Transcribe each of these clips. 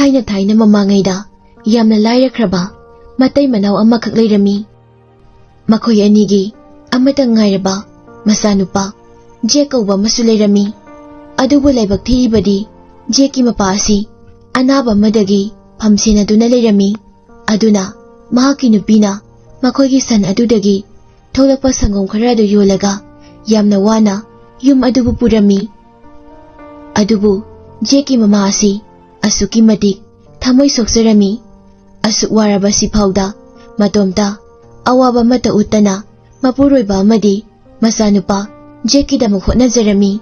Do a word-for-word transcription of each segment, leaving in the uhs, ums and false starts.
ꯑꯩꯅ ꯊꯥꯏꯅ ꯃꯃꯥꯡꯉꯩꯗ ꯌꯥꯝꯅ ꯂꯥꯏꯔꯈ꯭ꯔꯕ ꯃꯇꯩ ꯃꯅꯥꯎ ꯑꯃꯈꯛ ꯂꯩꯔꯝꯃꯤ꯫ ꯃꯈꯣꯏ ꯑꯅꯤꯒꯤ ꯑꯃꯇ ꯉꯥꯏꯔꯕ ꯃꯆꯥꯅꯨꯄꯥ ꯖꯦꯛ ꯀꯧꯕ ꯑꯃꯁꯨ ꯂꯩꯔꯝꯃꯤ꯫ ꯑꯗꯨꯕꯨ ꯂꯥꯏꯕꯛ ꯊꯤꯔꯤꯕꯗꯤ ꯖꯦꯛꯀꯤ ꯃꯄꯥ ꯑꯁꯤ ꯑꯅꯥꯕ ꯑꯃꯗꯒꯤ ꯐꯝ ꯁꯦꯟꯅꯗꯨꯅ ꯂꯩꯔꯝꯃꯤ꯫ ꯑꯗꯨꯅ ꯃꯍꯥꯛꯀꯤ ꯅꯨꯄꯤꯅ ꯃꯈꯣꯏꯒꯤ ꯁꯟ ꯑꯗꯨꯗꯒꯤ ꯊꯣꯛꯂꯛꯄ ꯁꯪꯒꯣꯝ ꯈꯔ ꯑꯗꯨ ꯌꯣꯜꯂꯒ ꯌꯥꯝꯅ ꯋꯥꯅ ꯌꯨꯝ ꯑꯗꯨꯕꯨ ꯄꯨꯔꯝꯃꯤ꯫ ꯑꯗꯨꯕꯨ ꯖꯦꯛꯀꯤ ꯃꯃꯥ ꯑꯁꯤ ꯑꯁꯨꯛꯀꯤ ꯃꯇꯤꯛ ꯊꯃꯣꯏ ꯁꯣꯛꯆꯔꯝꯃꯤ꯫ ꯑꯁꯨꯛ ꯋꯥꯔꯕ ꯁꯤꯐꯥꯎꯗ ꯃꯇꯣꯝꯇ ꯑꯋꯥꯕ ꯑꯃꯠꯇ ꯎꯠꯇꯅ ꯃꯄꯨꯔꯣꯏꯕ ꯑꯃꯗꯤ ꯃꯆꯥꯅꯨꯄꯥ ꯖꯦꯛꯀꯤꯗꯃꯛ ꯍꯣꯠꯅꯖꯔꯝꯃꯤ꯫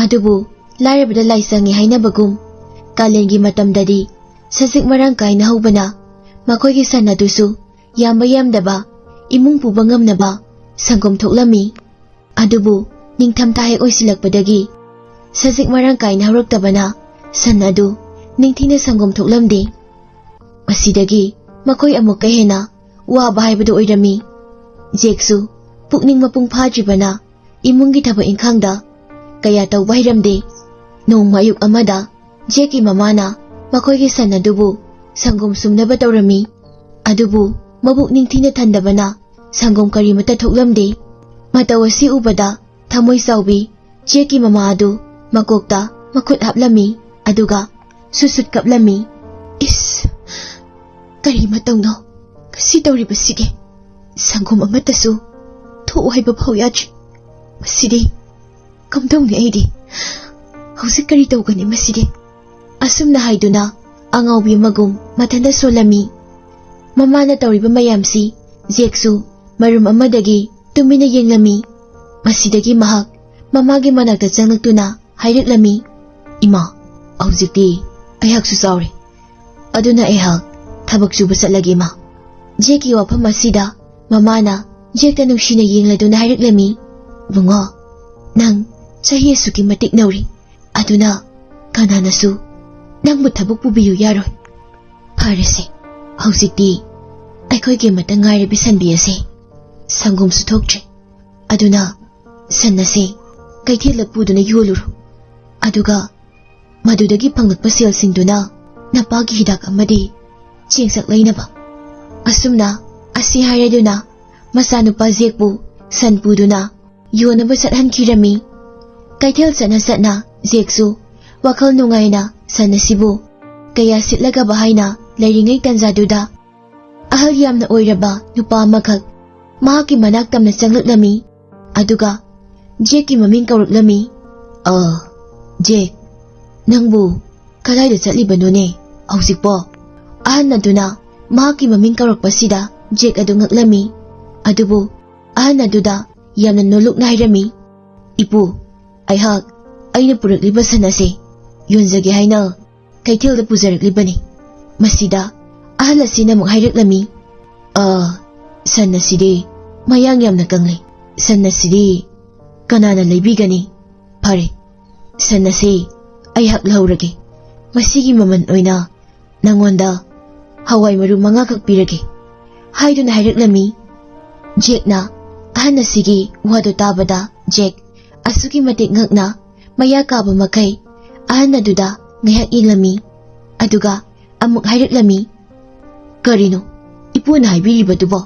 ꯑꯗꯨꯕꯨ ꯂꯥꯏꯔꯕꯗ ꯂꯥꯏ ꯆꯪꯉꯤ ꯍꯥꯏꯅꯕꯒꯨꯝ, ꯀꯥꯂꯦꯟꯒꯤ ꯃꯇꯝꯗꯗꯤ ꯁꯖꯤꯛ ꯃꯔꯥꯡ ꯀꯥꯏꯅ ꯍꯧꯕꯅ ꯃꯈꯣꯏꯒꯤ ꯁꯟ ꯑꯗꯨꯁꯨ ꯌꯥꯝꯕ ꯌꯥꯝꯗꯕ ꯏꯃꯨꯡ ꯄꯨꯕ ꯉꯝꯅꯕ ꯁꯪꯒꯣꯝ ꯊꯣꯛꯂꯝꯃꯤ꯫ ꯑꯗꯨꯕꯨ ꯅꯤꯡꯊꯝꯊꯥ ꯍꯦꯛ ꯑꯣꯏꯁꯤꯜꯂꯛꯄꯗꯒꯤ ꯁꯖꯤꯛ ꯃꯔꯥꯡ ꯀꯥꯏꯅ ꯍꯧꯔꯛꯇꯕꯅ ꯁꯟ ꯑꯗꯨ ꯅꯤꯡꯊꯤꯅ ꯁꯪꯒꯣꯝ ꯊꯣꯛꯂꯝꯗꯦ꯫ ꯃꯁꯤꯗꯒꯤ ꯃꯈꯣꯏ ꯑꯃꯨꯛꯀ ꯍꯦꯟꯅ ꯋꯥꯕ ꯍꯥꯏꯕꯗꯨ ꯑꯣꯏꯔꯝꯃꯤ꯫ ꯖꯦꯛꯁꯨ ꯄꯨꯛꯅꯤꯡ ꯃꯄꯨꯡ ꯐꯥꯗ꯭ꯔꯤꯕꯅ ꯏꯃꯨꯡꯒꯤ ꯊꯕꯛ ꯏꯪꯈꯥꯡꯗ ꯀꯌꯥ ꯇꯧꯕ ꯍꯩꯔꯝꯗꯦ꯫ ꯅꯣꯡꯃ ꯑꯌꯨꯛ ꯑꯃꯗ ꯖꯦꯛꯀꯤ ꯃꯃꯥꯅ ꯃꯈꯣꯏꯒꯤ ꯁꯟ ꯑꯗꯨꯕꯨ ꯁꯪꯒꯣꯝ ꯁꯨꯝꯅꯕ ꯇꯧꯔꯝꯃꯤ꯫ ꯑꯗꯨꯕꯨ ꯃꯕꯨꯛ ꯅꯤꯡꯊꯤꯅ ꯊꯟꯗꯕꯅ ꯁꯪꯒꯣꯝ ꯀꯔꯤꯃꯠꯇ ꯊꯣꯛꯂꯝꯗꯦ꯫ ꯃꯇꯧ ꯑꯁꯤ ꯎꯕꯗ ꯊꯃꯣꯏ ꯆꯥꯎꯕꯤ ꯖꯦꯛꯀꯤ ꯃꯃꯥ ꯑꯗꯨ ꯃꯀꯣꯛꯇ ꯃꯈꯨꯠ ꯍꯥꯞꯂꯝꯃꯤ, ꯑꯗꯨꯒ ꯁꯨꯠ ꯁꯨꯠ ꯀꯞꯂꯝꯃꯤ꯫ "ꯏꯁ, ꯀꯔꯤ ꯃꯇꯧꯅꯣ ꯉꯁꯤ ꯇꯧꯔꯤꯕꯁꯤꯒꯦ? ꯁꯪꯒꯣꯝ ꯑꯃꯠꯇꯁꯨ ꯊꯣꯛꯎ ꯍꯥꯏꯕ ꯐꯥꯎ ꯌꯥꯗ꯭ꯔꯤ꯫ ꯃꯁꯤꯗꯤ ꯀꯝꯗꯧꯅꯤ ꯑꯩꯗꯤ? ꯍꯧꯖꯤꯛ ꯀꯔꯤ ꯇꯧꯒꯅꯤ ꯃꯁꯤꯗꯤ?" ꯑꯁꯨꯝꯅ ꯍꯥꯏꯗꯨꯅ ꯑꯉꯥꯎꯕꯤ ꯑꯃꯒꯨꯝ ꯃꯊꯟꯇ ꯁꯣꯜꯂꯝꯃꯤ꯫ ꯃꯃꯥꯅ ꯇꯧꯔꯤꯕ ꯃꯌꯥꯝꯁꯤ ꯖꯦꯛꯁꯨ ꯃꯔꯨꯝ ꯑꯃꯗꯒꯤ ꯇꯨꯃꯤꯟꯅ ꯌꯦꯡꯂꯝꯃꯤ꯫ ꯃꯁꯤꯗꯒꯤ ꯃꯍꯥꯛ ꯃꯃꯥꯒꯤ ꯃꯅꯥꯛꯇ ꯆꯪꯂꯛꯇꯨꯅ ꯍꯥꯏꯔꯛꯂꯝꯃꯤ, "ꯏꯃꯥ, ꯍꯧꯖꯤꯛꯇꯤ ꯑꯩꯍꯥꯛꯁꯨ ꯆꯥꯎꯔꯦ꯫ ꯑꯗꯨꯅ ꯑꯩꯍꯥꯛ ꯊꯕꯛ ꯁꯨꯕ ꯆꯠꯂꯒꯦ, ꯏꯃꯥ꯫" ꯖꯦꯛꯀꯤ ꯋꯥꯐꯝ ꯑꯁꯤꯗ ꯃꯃꯥꯅ ꯖꯦꯛꯇ ꯅꯨꯡꯁꯤꯅ ꯌꯦꯡꯂꯗꯨꯅ ꯍꯥꯏꯔꯛꯂꯝꯃꯤ, "ꯏꯕꯨꯡꯉꯣ, ꯅꯪ ꯆꯍꯤ ꯑꯁꯨꯛꯀꯤ ꯃꯇꯤꯛ ꯅꯧꯔꯤ, ꯑꯗꯨꯅ ꯀꯅꯥꯅꯁꯨ ꯅꯪꯕꯨ ꯊꯕꯛ ꯄꯨꯕꯤꯌꯨ ꯌꯥꯔꯣꯏ꯫ ꯐꯔꯦꯁꯦ, ꯍꯧꯖꯤꯛꯇꯤ ꯑꯩꯈꯣꯏꯒꯤ ꯑꯃꯠꯇ ꯉꯥꯏꯔꯕꯤ ꯁꯟꯕꯤ ꯑꯁꯦ ꯁꯪꯒꯣꯝꯁꯨ ꯊꯣꯛꯇ꯭ꯔꯦ, ꯑꯗꯨꯅ ꯁꯟ ꯑꯁꯦ ꯀꯩꯊꯦꯜꯗ ꯄꯨꯗꯨꯅ ꯌꯣꯜꯂꯨꯔꯣ꯫ ꯑꯗꯨꯒ ꯃꯗꯨꯗꯒꯤ ꯐꯪꯂꯛꯄ ꯁꯦꯜꯁꯤꯡꯗꯨꯅ ꯅꯄꯥꯒꯤ ꯍꯤꯗꯥꯛ ꯑꯃꯗꯤ ꯆꯦꯡꯁꯛ ꯂꯩꯅꯕ꯫ ꯑꯁꯨꯝꯅ ꯑꯁꯤ ꯍꯥꯏꯔꯗꯨꯅ ꯃꯆꯥꯅꯨꯄꯥ ꯖꯦꯛꯄꯨ ꯁꯟ ꯄꯨꯗꯨꯅ ꯌꯣꯟꯅꯕ ꯆꯠꯍꯟꯈꯤꯔꯝꯃꯤ꯫ ꯀꯩꯊꯦꯜ ꯆꯠꯅ ꯆꯠꯅ ꯖꯦꯛꯁꯨ ꯋꯥꯈꯜ ꯅꯨꯡꯉꯥꯏꯅ ꯁꯟ ꯑꯁꯤꯕꯨ ꯀꯌꯥ ꯁꯤꯠꯂꯒꯕ ꯍꯥꯏꯅ ꯂꯩꯔꯤꯉꯩ ꯇꯟꯖꯥꯗꯨꯗ ꯑꯍꯜ ꯌꯥꯝꯅ ꯑꯣꯏꯔꯕ ꯅꯨꯄꯥ ꯑꯃꯈꯛ ꯃꯍꯥꯛꯀꯤ ꯃꯅꯥꯛ ꯇꯝꯅ ꯆꯪꯂꯛꯂꯝꯃꯤ꯫ ꯑꯗꯨꯒ ꯖꯦꯛꯀꯤ ꯃꯃꯤꯡ ꯀꯧꯔꯛꯂꯝꯃꯤ꯫ "ꯑ, ꯖꯦꯛ, ꯅꯪꯕꯨ ꯀꯗꯥꯏꯗ ꯆꯠꯂꯤꯕꯅꯣꯅꯦ ꯍꯧꯖꯤꯛꯄꯣ?" ꯑꯍꯟ ꯑꯗꯨꯅ ꯃꯍꯥꯛꯀꯤ ꯃꯃꯤꯡ ꯀꯧꯔꯛꯄꯁꯤꯗ ꯖꯦꯛ ꯑꯗꯨ ꯉꯛꯂꯝꯃꯤ꯫ ꯑꯗꯨꯕꯨ ꯑꯍꯟ ꯑꯗꯨꯗ ꯌꯥꯝꯅ ꯅꯣꯂꯨꯛꯅ ꯍꯥꯏꯔꯝꯃꯤ, "ꯏꯄꯨ, ꯑꯩꯍꯥꯛ ꯑꯩꯅ ꯄꯨꯔꯛꯂꯤꯕ ꯁꯟ ꯑꯁꯤ ꯌꯣꯟꯖꯒꯦ ꯍꯥꯏꯅ ꯀꯩꯊꯦꯜꯗ ꯄꯨꯖꯔꯛꯂꯤꯕꯅꯤ꯫" ꯃꯁꯤꯗ ꯑꯍꯜ ꯑꯁꯤꯅ ꯑꯃꯨꯛ ꯍꯥꯏꯔꯛꯂꯝꯃꯤ, "ꯑ, ꯁꯟ ꯑꯁꯤꯗꯤ ꯃꯌꯥꯡ ꯌꯥꯝꯅ ꯀꯪꯂꯦ꯫ ꯁꯟ ꯑꯁꯤꯗꯤ ꯀꯅꯥꯅ ꯂꯩꯕꯤꯒꯅꯤ? ꯐꯔꯦ, ꯁꯟ ꯑꯁꯤ ꯑꯩꯍꯥꯛ ꯂꯧꯔꯒꯦ꯫ ꯃꯁꯤꯒꯤ ꯃꯃꯜ ꯑꯣꯏꯅ ꯅꯉꯣꯟꯗ ꯍꯋꯥꯏ ꯃꯔꯨ ꯃꯉꯥꯈꯛ ꯄꯤꯔꯒꯦ," ꯍꯥꯏꯗꯨꯅ ꯍꯥꯏꯔꯛꯂꯝꯃꯤ꯫ ꯖꯦꯛꯅ ꯑꯍꯟ ꯑꯁꯤꯒꯤ ꯋꯥꯗꯨ ꯇꯥꯕꯗ ꯖꯦꯛ ꯑꯁꯨꯛꯀꯤ ꯃꯇꯤꯛ ꯉꯛꯅ ꯃꯌꯥ ꯀꯥꯕ ꯃꯈꯩ ꯑꯍꯟ ꯑꯗꯨꯗ ꯉꯥꯏꯍꯥꯛ ꯌꯦꯡꯂꯝꯃꯤ꯫ ꯑꯗꯨꯒ ꯑꯃꯨꯛ ꯍꯥꯏꯔꯛꯂꯝꯃꯤ, "ꯀꯔꯤꯅꯣ ꯏꯄꯨꯅ ꯍꯥꯏꯕꯤꯔꯤꯕꯗꯨꯕꯣ?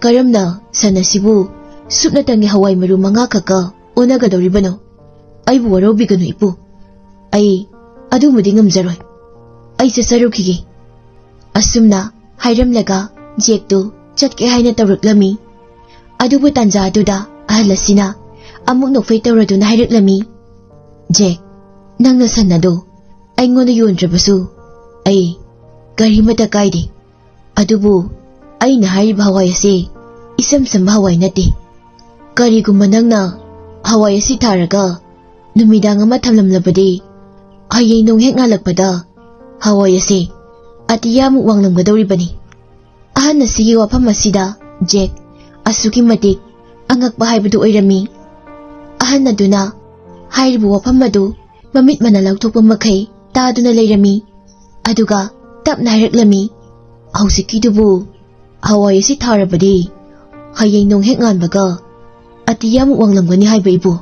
ꯀꯔꯝꯅ ꯁꯟ ꯑꯁꯤꯕꯨ ꯁꯨꯞꯅꯇꯪꯒꯤ ꯍꯋꯥꯏ ꯃꯔꯨ ꯃꯉꯥ ꯈꯛꯀ ꯑꯣꯟꯅꯒꯗꯧꯔꯤꯕꯅꯣ? ꯑꯩꯕꯨ ꯋꯥꯔꯧꯕꯤꯒꯅꯨ ꯏꯄꯨ, ꯑꯩ ꯑꯗꯨꯃꯗꯤ ꯉꯝꯖꯔꯣꯏ꯫ ꯑꯩ ꯆꯠꯆꯔꯨꯈꯤꯒꯦ꯫" ꯑꯁꯨꯝꯅ ꯍꯥꯏꯔꯝꯂꯒ ꯖꯦꯛꯇꯨ ꯆꯠꯀꯦ ꯍꯥꯏꯅ ꯇꯧꯔꯛꯂꯝꯃꯤ꯫ ꯑꯗꯨꯕꯨ ꯇꯥꯟꯖꯥ ꯑꯗꯨꯗ ꯑꯍꯜ ꯑꯁꯤꯅ ꯑꯃꯨꯛ ꯅꯣꯛꯐꯦꯠ ꯇꯧꯔꯗꯨꯅ ꯍꯥꯏꯔꯛꯂꯝꯃꯤ, "ꯖꯦꯛ, ꯅꯪꯅ ꯁꯟ ꯑꯗꯨ ꯑꯩꯉꯣꯟꯗ ꯌꯣꯟꯗ꯭ꯔꯕꯁꯨ ꯑꯩ ꯀꯔꯤꯃꯠꯇ ꯀꯥꯏꯗꯦ꯫ ꯑꯗꯨꯕꯨ ꯑꯩꯅ ꯍꯥꯏꯔꯤꯕ ꯍꯋꯥꯏ ꯑꯁꯤ ꯏꯆꯝ ꯆꯝꯕ ꯍꯋꯥꯏ ꯅꯠꯇꯦ꯫ ꯀꯔꯤꯒꯨꯝꯕ ꯅꯪꯅ ꯍꯋꯥꯏ ꯑꯁꯤ ꯊꯥꯔꯒ ꯅꯨꯃꯤꯗꯥꯡ ꯑꯃ ꯊꯝꯂꯝꯂꯕꯗꯤ, ꯍꯌꯦꯡ ꯅꯣꯡ ꯍꯦꯛ ꯉꯥꯜꯂꯛꯄꯗ ꯍꯋꯥꯏ ꯑꯁꯤ ꯑꯇꯤꯌꯥꯃꯨꯛ ꯋꯥꯡꯂꯝꯒꯗꯧꯔꯤꯕꯅꯤ꯫" ꯑꯍꯟ ꯑꯁꯤꯒꯤ ꯋꯥꯐꯝ ꯑꯁꯤꯗ ꯖꯦꯛ ꯑꯁꯨꯛꯀꯤ ꯃꯇꯤꯛ ꯑꯉꯛꯄ ꯍꯥꯏꯕꯗꯨ ꯑꯣꯏꯔꯝꯃꯤ꯫ ꯑꯍꯟ ꯑꯗꯨꯅ ꯍꯥꯏꯔꯤꯕ ꯋꯥꯐꯝ ꯑꯗꯨ ꯃꯃꯤꯠ ꯃꯅꯥ ꯂꯥꯎꯊꯣꯛꯄ ꯃꯈꯩ ꯇꯥꯗꯨꯅ ꯂꯩꯔꯝꯃꯤ꯫ ꯑꯗꯨꯒ ꯇꯞꯅ ꯍꯥꯏꯔꯛꯂꯝꯃꯤ, "ꯍꯧꯖꯤꯛꯀꯤꯗꯨꯕꯨ ꯍꯋꯥꯏ ꯑꯁꯤ ꯊꯥꯔꯕꯗꯤ ꯍꯌꯦꯡ ꯅꯣꯡ ꯍꯦꯛ ꯉꯥꯟꯕꯒ ꯑꯇꯤꯌꯥꯃꯨꯛ ꯋꯥꯡꯂꯝꯒꯅꯤ ꯍꯥꯏꯕ ꯏꯕꯨ?"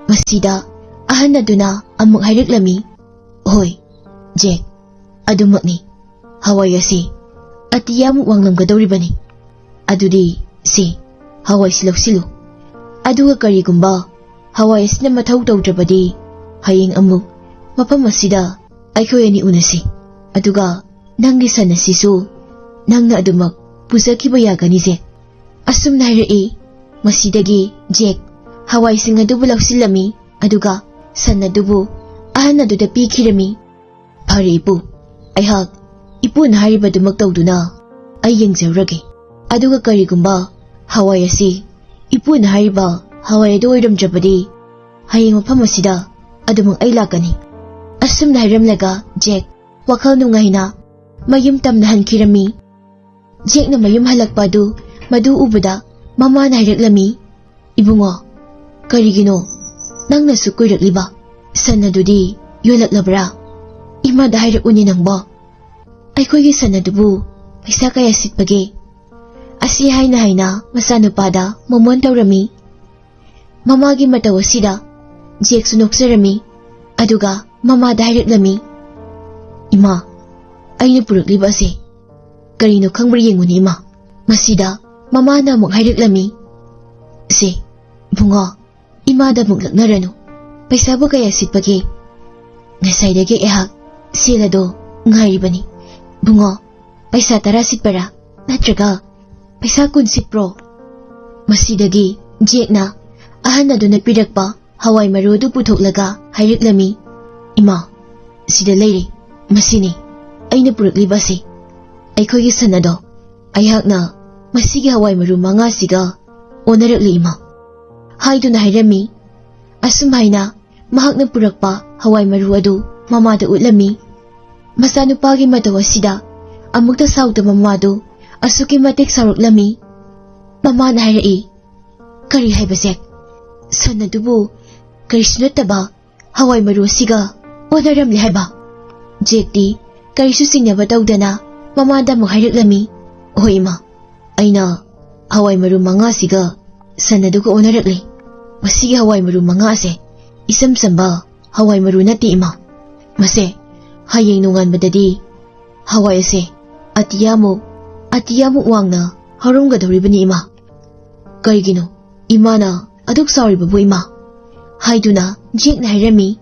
ꯃꯁꯤꯗ ꯑꯍꯟ ꯑꯗꯨꯅ ꯑꯃꯨꯛ ꯍꯥꯏꯔꯛꯂꯝꯃꯤ, "ꯍꯣꯏ, ꯖꯦꯛ, ꯑꯗꯨꯃꯛꯅꯤ, ꯍꯋꯥꯏ ꯑꯁꯤ ꯑꯇꯤꯌꯥꯃꯨꯛ ꯋꯥꯡꯂꯝꯒꯗꯧꯔꯤꯕꯅꯤ꯫ ꯑꯗꯨꯗꯤ ꯁꯤ ꯍꯋꯥꯏꯁꯤ ꯂꯧꯁꯤꯜꯂꯨ, ꯑꯗꯨꯒ ꯀꯔꯤꯒꯨꯝꯕ ꯍꯋꯥꯏ ꯑꯁꯤꯅ ꯃꯊꯧ ꯇꯧꯗ꯭ꯔꯕꯗꯤ ꯍꯌꯦꯡ ꯑꯃꯨꯛ ꯃꯐꯝ ꯑꯁꯤꯗ ꯑꯩꯈꯣꯏ ꯑꯅꯤ ꯎꯅꯁꯤ꯫ ꯑꯗꯨꯒ ꯅꯪꯒꯤ ꯁꯟ ꯑꯁꯤꯁꯨ ꯅꯪꯅ ꯑꯗꯨꯃꯛ ꯄꯨꯖꯈꯤꯕ ꯌꯥꯒꯅꯤ, ꯖꯦꯛ꯫ ꯑꯁꯨꯝꯅ ꯍꯥꯏꯔꯛꯏ꯫ ꯃꯁꯤꯗꯒꯤ ꯖꯦꯛ ꯍꯋꯥꯏꯁꯤꯡ ꯑꯗꯨꯕꯨ ꯂꯧꯁꯤꯜꯂꯝꯃꯤ, ꯑꯗꯨꯒ ꯁꯟ ꯑꯗꯨꯕꯨ ꯑꯍꯟ ꯑꯗꯨꯗ ꯄꯤꯈꯤꯔꯝꯃꯤ꯫ ꯐꯔꯦ ꯏꯄꯨ, ꯑꯩꯍꯥꯛ ꯏꯄꯨꯅ ꯍꯥꯏꯔꯤꯕꯗꯨꯃꯛ ꯇꯧꯗꯨꯅ ꯑꯩ ꯌꯦꯡꯖꯔꯨꯔꯒꯦ꯫ ꯑꯗꯨꯒ ꯀꯔꯤꯒꯨꯝꯕ ꯍꯋꯥꯏ ꯑꯁꯤ ꯏꯄꯨꯅ ꯍꯥꯏꯔꯤꯕ ꯍꯋꯥꯏ ꯑꯗꯨ ꯑꯣꯏꯔꯝꯗ꯭ꯔꯕꯗꯤ ꯍꯌꯦꯡ ꯃꯐꯝ ꯑꯁꯤꯗ ꯑꯗꯨꯃꯛ ꯑꯩ ꯂꯥꯛꯀꯅꯤ꯫ ꯑꯁꯨꯝꯅ ꯍꯥꯏꯔꯝꯂꯒ ꯖꯦꯛ ꯋꯥꯈꯜ ꯅꯨꯡꯉꯥꯏꯅ ꯃꯌꯨꯝ ꯇꯝꯅ ꯍꯟꯈꯤꯔꯝꯃꯤ꯫ ꯖꯦꯛꯅ ꯃꯌꯨꯝ ꯍꯜꯂꯛꯄ ꯑꯗꯨ ꯃꯗꯨ ꯎꯕꯗ ꯃꯃꯥꯅ ꯍꯥꯏꯔꯛꯂꯝꯃꯤ, "ꯏꯕꯨꯡꯉꯣ, ꯀꯔꯤꯒꯤꯅꯣ ꯅꯪꯅꯁꯨ ꯀꯨꯏꯔꯛꯂꯤꯕ? ꯁꯟ ꯑꯗꯨꯗꯤ ꯌꯣꯜꯂꯛꯂꯕ꯭ꯔꯥ? ꯏꯃꯥꯗ ꯍꯥꯏꯔꯛꯎꯅꯦ ꯅꯪꯕꯣ꯫ ꯑꯩꯈꯣꯏꯒꯤ ꯁꯟ ꯑꯗꯨꯕꯨ ꯄꯩꯁꯥ ꯀꯌꯥ ꯁꯤꯠꯄꯒꯦ?" ꯑꯁꯤ ꯍꯥꯏꯅ ꯍꯥꯏꯅ ꯃꯆꯥꯅꯨꯄꯥꯗ ꯃꯣꯃꯣꯟ ꯇꯧꯔꯝꯃꯤ꯫ ꯃꯃꯥꯒꯤ ꯃꯇꯧ ꯑꯁꯤꯗ ꯖꯦꯛꯁꯨ ꯅꯣꯛꯆꯔꯝꯃꯤ꯫ ꯑꯗꯨꯒ ꯃꯃꯥꯗ ꯍꯥꯏꯔꯛꯂꯝꯃꯤ, "ꯏꯃꯥ, ꯑꯩꯅ ꯄꯨꯔꯛꯂꯤꯕ ꯑꯁꯦ ꯀꯔꯤꯅꯣ ꯈꯪꯕ꯭ꯔꯥ ꯌꯦꯡꯉꯨꯅꯦ ꯏꯃꯥ꯫" ꯃꯁꯤꯗ ꯃꯃꯥꯅ ꯑꯃꯨꯛ ꯍꯥꯏꯔꯛꯂꯝꯃꯤ, "ꯁꯦ, ꯏꯕꯨꯡꯉꯣ, ꯏꯃꯥꯗ ꯑꯃꯨꯛ ꯂꯛꯅꯔꯅꯨ꯫ ꯄꯩꯁꯥꯕꯨ ꯀꯌꯥ ꯁꯤꯠꯄꯒꯦ? ꯉꯁꯥꯏꯗꯒꯤ ꯑꯩꯍꯥꯛ ꯁꯦꯜ ꯑꯗꯣ ꯉꯥꯏꯔꯤꯕꯅꯤ꯫ ꯏꯕꯨꯡꯉꯣ, ꯄꯩꯁꯥ ꯇꯔꯥ ꯁꯤꯠꯄꯔꯥ? ꯅꯠꯇ꯭ꯔꯒ ꯄꯩꯁꯥ ꯀꯨꯟ ꯁꯤꯠꯄ꯭ꯔꯣ?" ꯃꯁꯤꯗꯒꯤ ꯖꯦꯛꯅ ꯑꯍꯟ ꯑꯗꯨꯅ ꯄꯤꯔꯛꯄ ꯍꯋꯥꯏ ꯃꯔꯨ ꯑꯗꯨ ꯄꯨꯊꯣꯛꯂꯒ ꯍꯥꯏꯔꯛꯂꯝꯃꯤ, "ꯏꯃꯥ, ꯁꯤꯗ ꯂꯩꯔꯦ꯫ ꯃꯁꯤꯅꯤ ꯑꯩꯅ ꯄꯨꯔꯛꯂꯤꯕ ꯑꯁꯤ꯫ ꯑꯩꯈꯣꯏꯒꯤ ꯁꯟ ꯑꯗꯣ ꯑꯩꯍꯥꯛꯅ ꯃꯁꯤꯒꯤ ꯍꯋꯥꯏ ꯃꯔꯨ ꯃꯉꯥꯁꯤꯒ ꯑꯣꯟꯅꯔꯛꯂꯤ ꯏꯃꯥ," ꯍꯥꯏꯗꯨꯅ ꯍꯥꯏꯔꯝꯃꯤ꯫ ꯑꯁꯨꯝ ꯍꯥꯏꯅ ꯃꯍꯥꯛꯅ ꯄꯨꯔꯛꯄ ꯍꯋꯥꯏ ꯃꯔꯨ ꯑꯗꯨ ꯃꯃꯥꯗ ꯎꯠꯂꯝꯃꯤ꯫ ꯃꯆꯥꯅꯨꯄꯥꯒꯤ ꯃꯇꯧ ꯑꯁꯤꯗ ꯑꯃꯨꯛꯇ ꯁꯥꯎꯗꯕ ꯃꯃꯥꯗꯨ ꯑꯁꯨꯛꯀꯤ ꯃꯇꯤꯛ ꯁꯥꯎꯔꯛꯂꯝꯃꯤ꯫ ꯃꯃꯥꯅ ꯍꯥꯏꯔꯛꯏ, "ꯀꯔꯤ ꯍꯥꯏꯕ ꯖꯦꯛ? ꯁꯟ ꯑꯗꯨꯕꯨ ꯀꯔꯤꯁꯨ ꯅꯠꯇꯕ ꯍꯋꯥꯏ ꯃꯔꯨ ꯑꯁꯤꯒ ꯑꯣꯟꯅꯔꯝꯂꯦ ꯍꯥꯏꯕ?" ꯖꯦꯛꯇꯤ ꯀꯔꯤꯁꯨ ꯆꯤꯡꯅꯕ ꯇꯧꯗꯅ ꯃꯃꯥꯗ ꯑꯃꯨꯛ ꯍꯥꯏꯔꯛꯂꯝꯃꯤ, "ꯍꯣꯏ ꯏꯃꯥ, ꯑꯩꯅ ꯍꯋꯥꯏ ꯃꯔꯨ ꯃꯉꯥꯁꯤꯒ ꯁꯟ ꯑꯗꯨꯒ ꯑꯣꯟꯅꯔꯛꯂꯦ꯫ ꯃꯁꯤꯒꯤ ꯍꯋꯥꯏ ꯃꯔꯨ ꯃꯉꯥ ꯑꯁꯦ ꯏꯆꯝ ꯆꯝꯕ ꯍꯋꯥꯏ ꯃꯔꯨ ꯅꯠꯇꯦ ꯏꯃꯥ꯫ ꯃꯁꯦ ꯍꯌꯦꯡ ꯅꯣꯡꯉꯥꯟꯕꯗꯗꯤ ꯍꯋꯥꯏ ꯑꯁꯦ ꯑꯇꯤꯌꯥꯃꯨꯛ, ꯑꯇꯤꯌꯥꯃꯨꯛ ꯋꯥꯡꯅ ꯍꯧꯔꯝꯒꯗꯧꯔꯤꯕꯅꯤ, ꯏꯃꯥ꯫ "ꯀꯔꯤꯒꯤꯅꯣ ꯏꯃꯥꯅ ꯑꯗꯨꯛ ꯁꯥꯎꯔꯤꯕꯕꯨ, ꯏꯃꯥ?" ꯍꯥꯏꯗꯨꯅ ꯖꯦꯛꯅ ꯍꯥꯏꯔꯝꯃꯤ꯫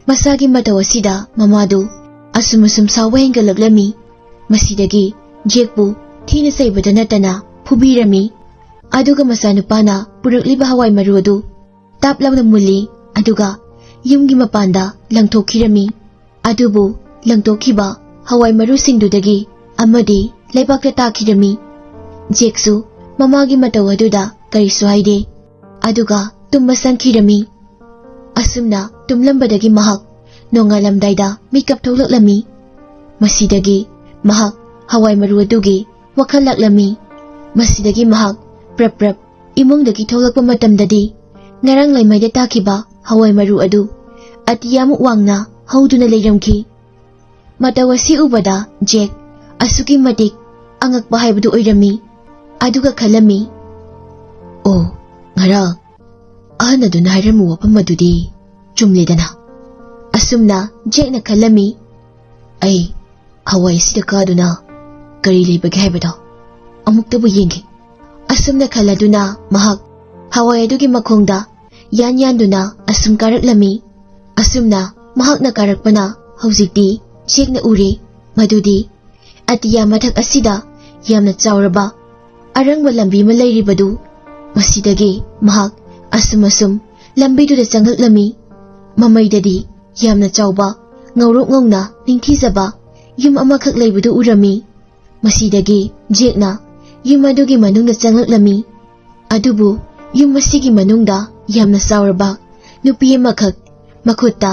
ꯃꯁꯥꯒꯤ ꯃꯇꯧ ꯑꯁꯤꯗ ꯃꯃꯥꯗꯨ ꯑꯁꯨꯝ ꯑꯁꯨꯝ ꯁꯥꯎꯕ ꯍꯦꯟꯒꯠꯂꯛꯂꯝꯃꯤ꯫ ꯃꯁꯤꯗꯒꯤ ꯖꯦꯛꯄꯨ ꯊꯤꯅ ꯆꯩꯕꯗ ꯅꯠꯇꯅ ꯐꯨꯕꯤꯔꯝꯃꯤ꯫ ꯑꯗꯨꯒ ꯃꯆꯥꯅꯨꯄꯥꯅ ꯄꯨꯔꯛꯂꯤꯕ ꯍꯋꯥꯏ ꯃꯔꯨ ꯑꯗꯨ ꯇꯥꯞ ꯂꯥꯎꯅ ꯃꯨꯜꯂꯤ, ꯑꯗꯨꯒ ꯌꯨꯝꯒꯤ ꯃꯄꯥꯟꯗ ꯂꯪꯊꯣꯛꯈꯤꯔꯝꯃꯤ꯫ ꯑꯗꯨꯕꯨ ꯂꯪꯊꯣꯛꯈꯤꯕ ꯍꯋꯥꯏ ꯃꯔꯨꯁꯤꯡꯗꯨꯗꯒꯤ ꯑꯃꯗꯤ ꯂꯩꯕꯥꯛꯇ ꯇꯥꯈꯤꯔꯝꯃꯤ꯫ ꯖꯦꯛꯁꯨ ꯃꯃꯥꯒꯤ ꯃꯇꯧ ꯑꯗꯨꯗ ꯀꯔꯤꯁꯨ ꯍꯥꯏꯗꯦ, ꯑꯗꯨꯒ ꯇꯨꯝꯕ ꯆꯪꯈꯤꯔꯝꯃꯤ꯫ ꯑꯁꯨꯝꯅ ꯇꯨꯝꯂꯝꯕꯗꯒꯤ ꯃꯍꯥꯛ ꯅꯣꯡꯉꯥꯜꯂꯝꯗꯥꯏꯗ ꯃꯤꯀꯞ ꯊꯣꯛꯂꯛꯂꯝꯃꯤ꯫ ꯃꯁꯤꯗꯒꯤ ꯃꯍꯥꯛ ꯍꯋꯥꯏ ꯃꯔꯨ ꯑꯗꯨꯒꯤ ꯋꯥꯈꯜ ꯂꯥꯛꯂꯝꯃꯤ꯫ ꯃꯁꯤꯗꯒꯤ ꯃꯍꯥꯛ ꯄ꯭ꯔꯞ ꯄ꯭ꯔꯞ ꯏꯃꯨꯡꯗꯒꯤ ꯊꯣꯛꯂꯛꯄ ꯃꯇꯝꯗꯗꯤ ꯉꯔꯥꯡ ꯂꯩꯃꯥꯏꯗ ꯇꯥꯈꯤꯕ ꯍꯋꯥꯏ ꯃꯔꯨ ꯑꯗꯨ ꯑꯇꯤꯌꯥꯃꯨꯛ ꯋꯥꯡꯅ ꯍꯧꯗꯨꯅ ꯂꯩꯔꯝꯈꯤ꯫ ꯃꯇꯧ ꯑꯁꯤ ꯎꯕꯗ ꯖꯦꯛ ꯑꯁꯨꯛꯀꯤ ꯃꯇꯤꯛ ꯑꯉꯛꯄ ꯍꯥꯏꯕꯗꯨ ꯑꯣꯏꯔꯝꯃꯤ꯫ ꯑꯗꯨꯒ ꯈꯜꯂꯝꯃꯤ, "ꯑꯣ, ꯉꯔꯥꯡ ꯑꯍꯟ ꯑꯗꯨꯅ ꯍꯥꯏꯔꯝꯕ ꯋꯥꯐꯝ ꯑꯗꯨꯗꯤ ꯆꯨꯝꯂꯦꯗꯅ?" ꯑꯁꯨꯝꯅ ꯖꯦꯛꯅ ꯈꯜꯂꯝꯃꯤ꯫ "ꯑꯩ ꯍꯋꯥꯏ ꯑꯁꯤꯗ ꯀꯥꯗꯨꯅ ꯀꯔꯤ ꯂꯩꯕꯒꯦ ꯍꯥꯏꯕꯗꯣ ꯑꯃꯨꯛꯇꯕꯨ ꯌꯦꯡꯒꯦ꯫" ꯑꯁꯨꯝꯅ ꯈꯜꯂꯗꯨꯅ ꯃꯍꯥꯛ ꯍꯋꯥꯏ ꯑꯗꯨꯒꯤ ꯃꯈꯣꯡꯗ ꯌꯥꯟ ꯌꯥꯟꯗꯨꯅ ꯑꯁꯨꯝ ꯀꯥꯔꯛꯂꯝꯃꯤ꯫ ꯑꯁꯨꯝꯅ ꯃꯍꯥꯛꯅ ꯀꯥꯔꯛꯄꯅ ꯍꯧꯖꯤꯛꯇꯤ ꯖꯦꯛꯅ ꯎꯔꯦ ꯃꯗꯨꯗꯤ ꯑꯇꯤꯌꯥ ꯃꯊꯛ ꯑꯁꯤꯗ ꯌꯥꯝꯅ ꯆꯥꯎꯔꯕ ꯑꯔꯪꯕ ꯂꯝꯕꯤ ꯑꯃ ꯂꯩꯔꯤꯕꯗꯨ꯫ ꯃꯁꯤꯗꯒꯤ ꯃꯍꯥꯛ ꯑꯁꯨꯝ ꯑꯁꯨꯝ ꯂꯝꯕꯤꯗꯨꯗ ꯆꯪꯂꯛꯂꯝꯃꯤ꯫ ꯃꯃꯩꯗꯗꯤ ꯌꯥꯝꯅ ꯆꯥꯎꯕ, ꯉꯧꯔꯣꯛ ꯉꯧꯅ ꯅꯤꯡꯊꯤꯖꯕ ꯌꯨꯝ ꯑꯃꯈꯛ ꯂꯩꯕꯗꯨ ꯎꯔꯝꯃꯤ꯫ ꯃꯁꯤꯗꯒꯤ ꯖꯦꯛꯅ ꯌꯨꯝ ꯑꯗꯨꯒꯤ ꯃꯅꯨꯡꯗ ꯆꯪꯂꯛꯂꯝꯃꯤ꯫ ꯑꯗꯨꯕꯨ ꯌꯨꯝ ꯑꯁꯤꯒꯤ ꯃꯅꯨꯡꯗ ꯌꯥꯝꯅ ꯆꯥꯎꯔꯕ ꯅꯨꯄꯤ ꯑꯃꯈꯛ ꯃꯈꯨꯠꯇ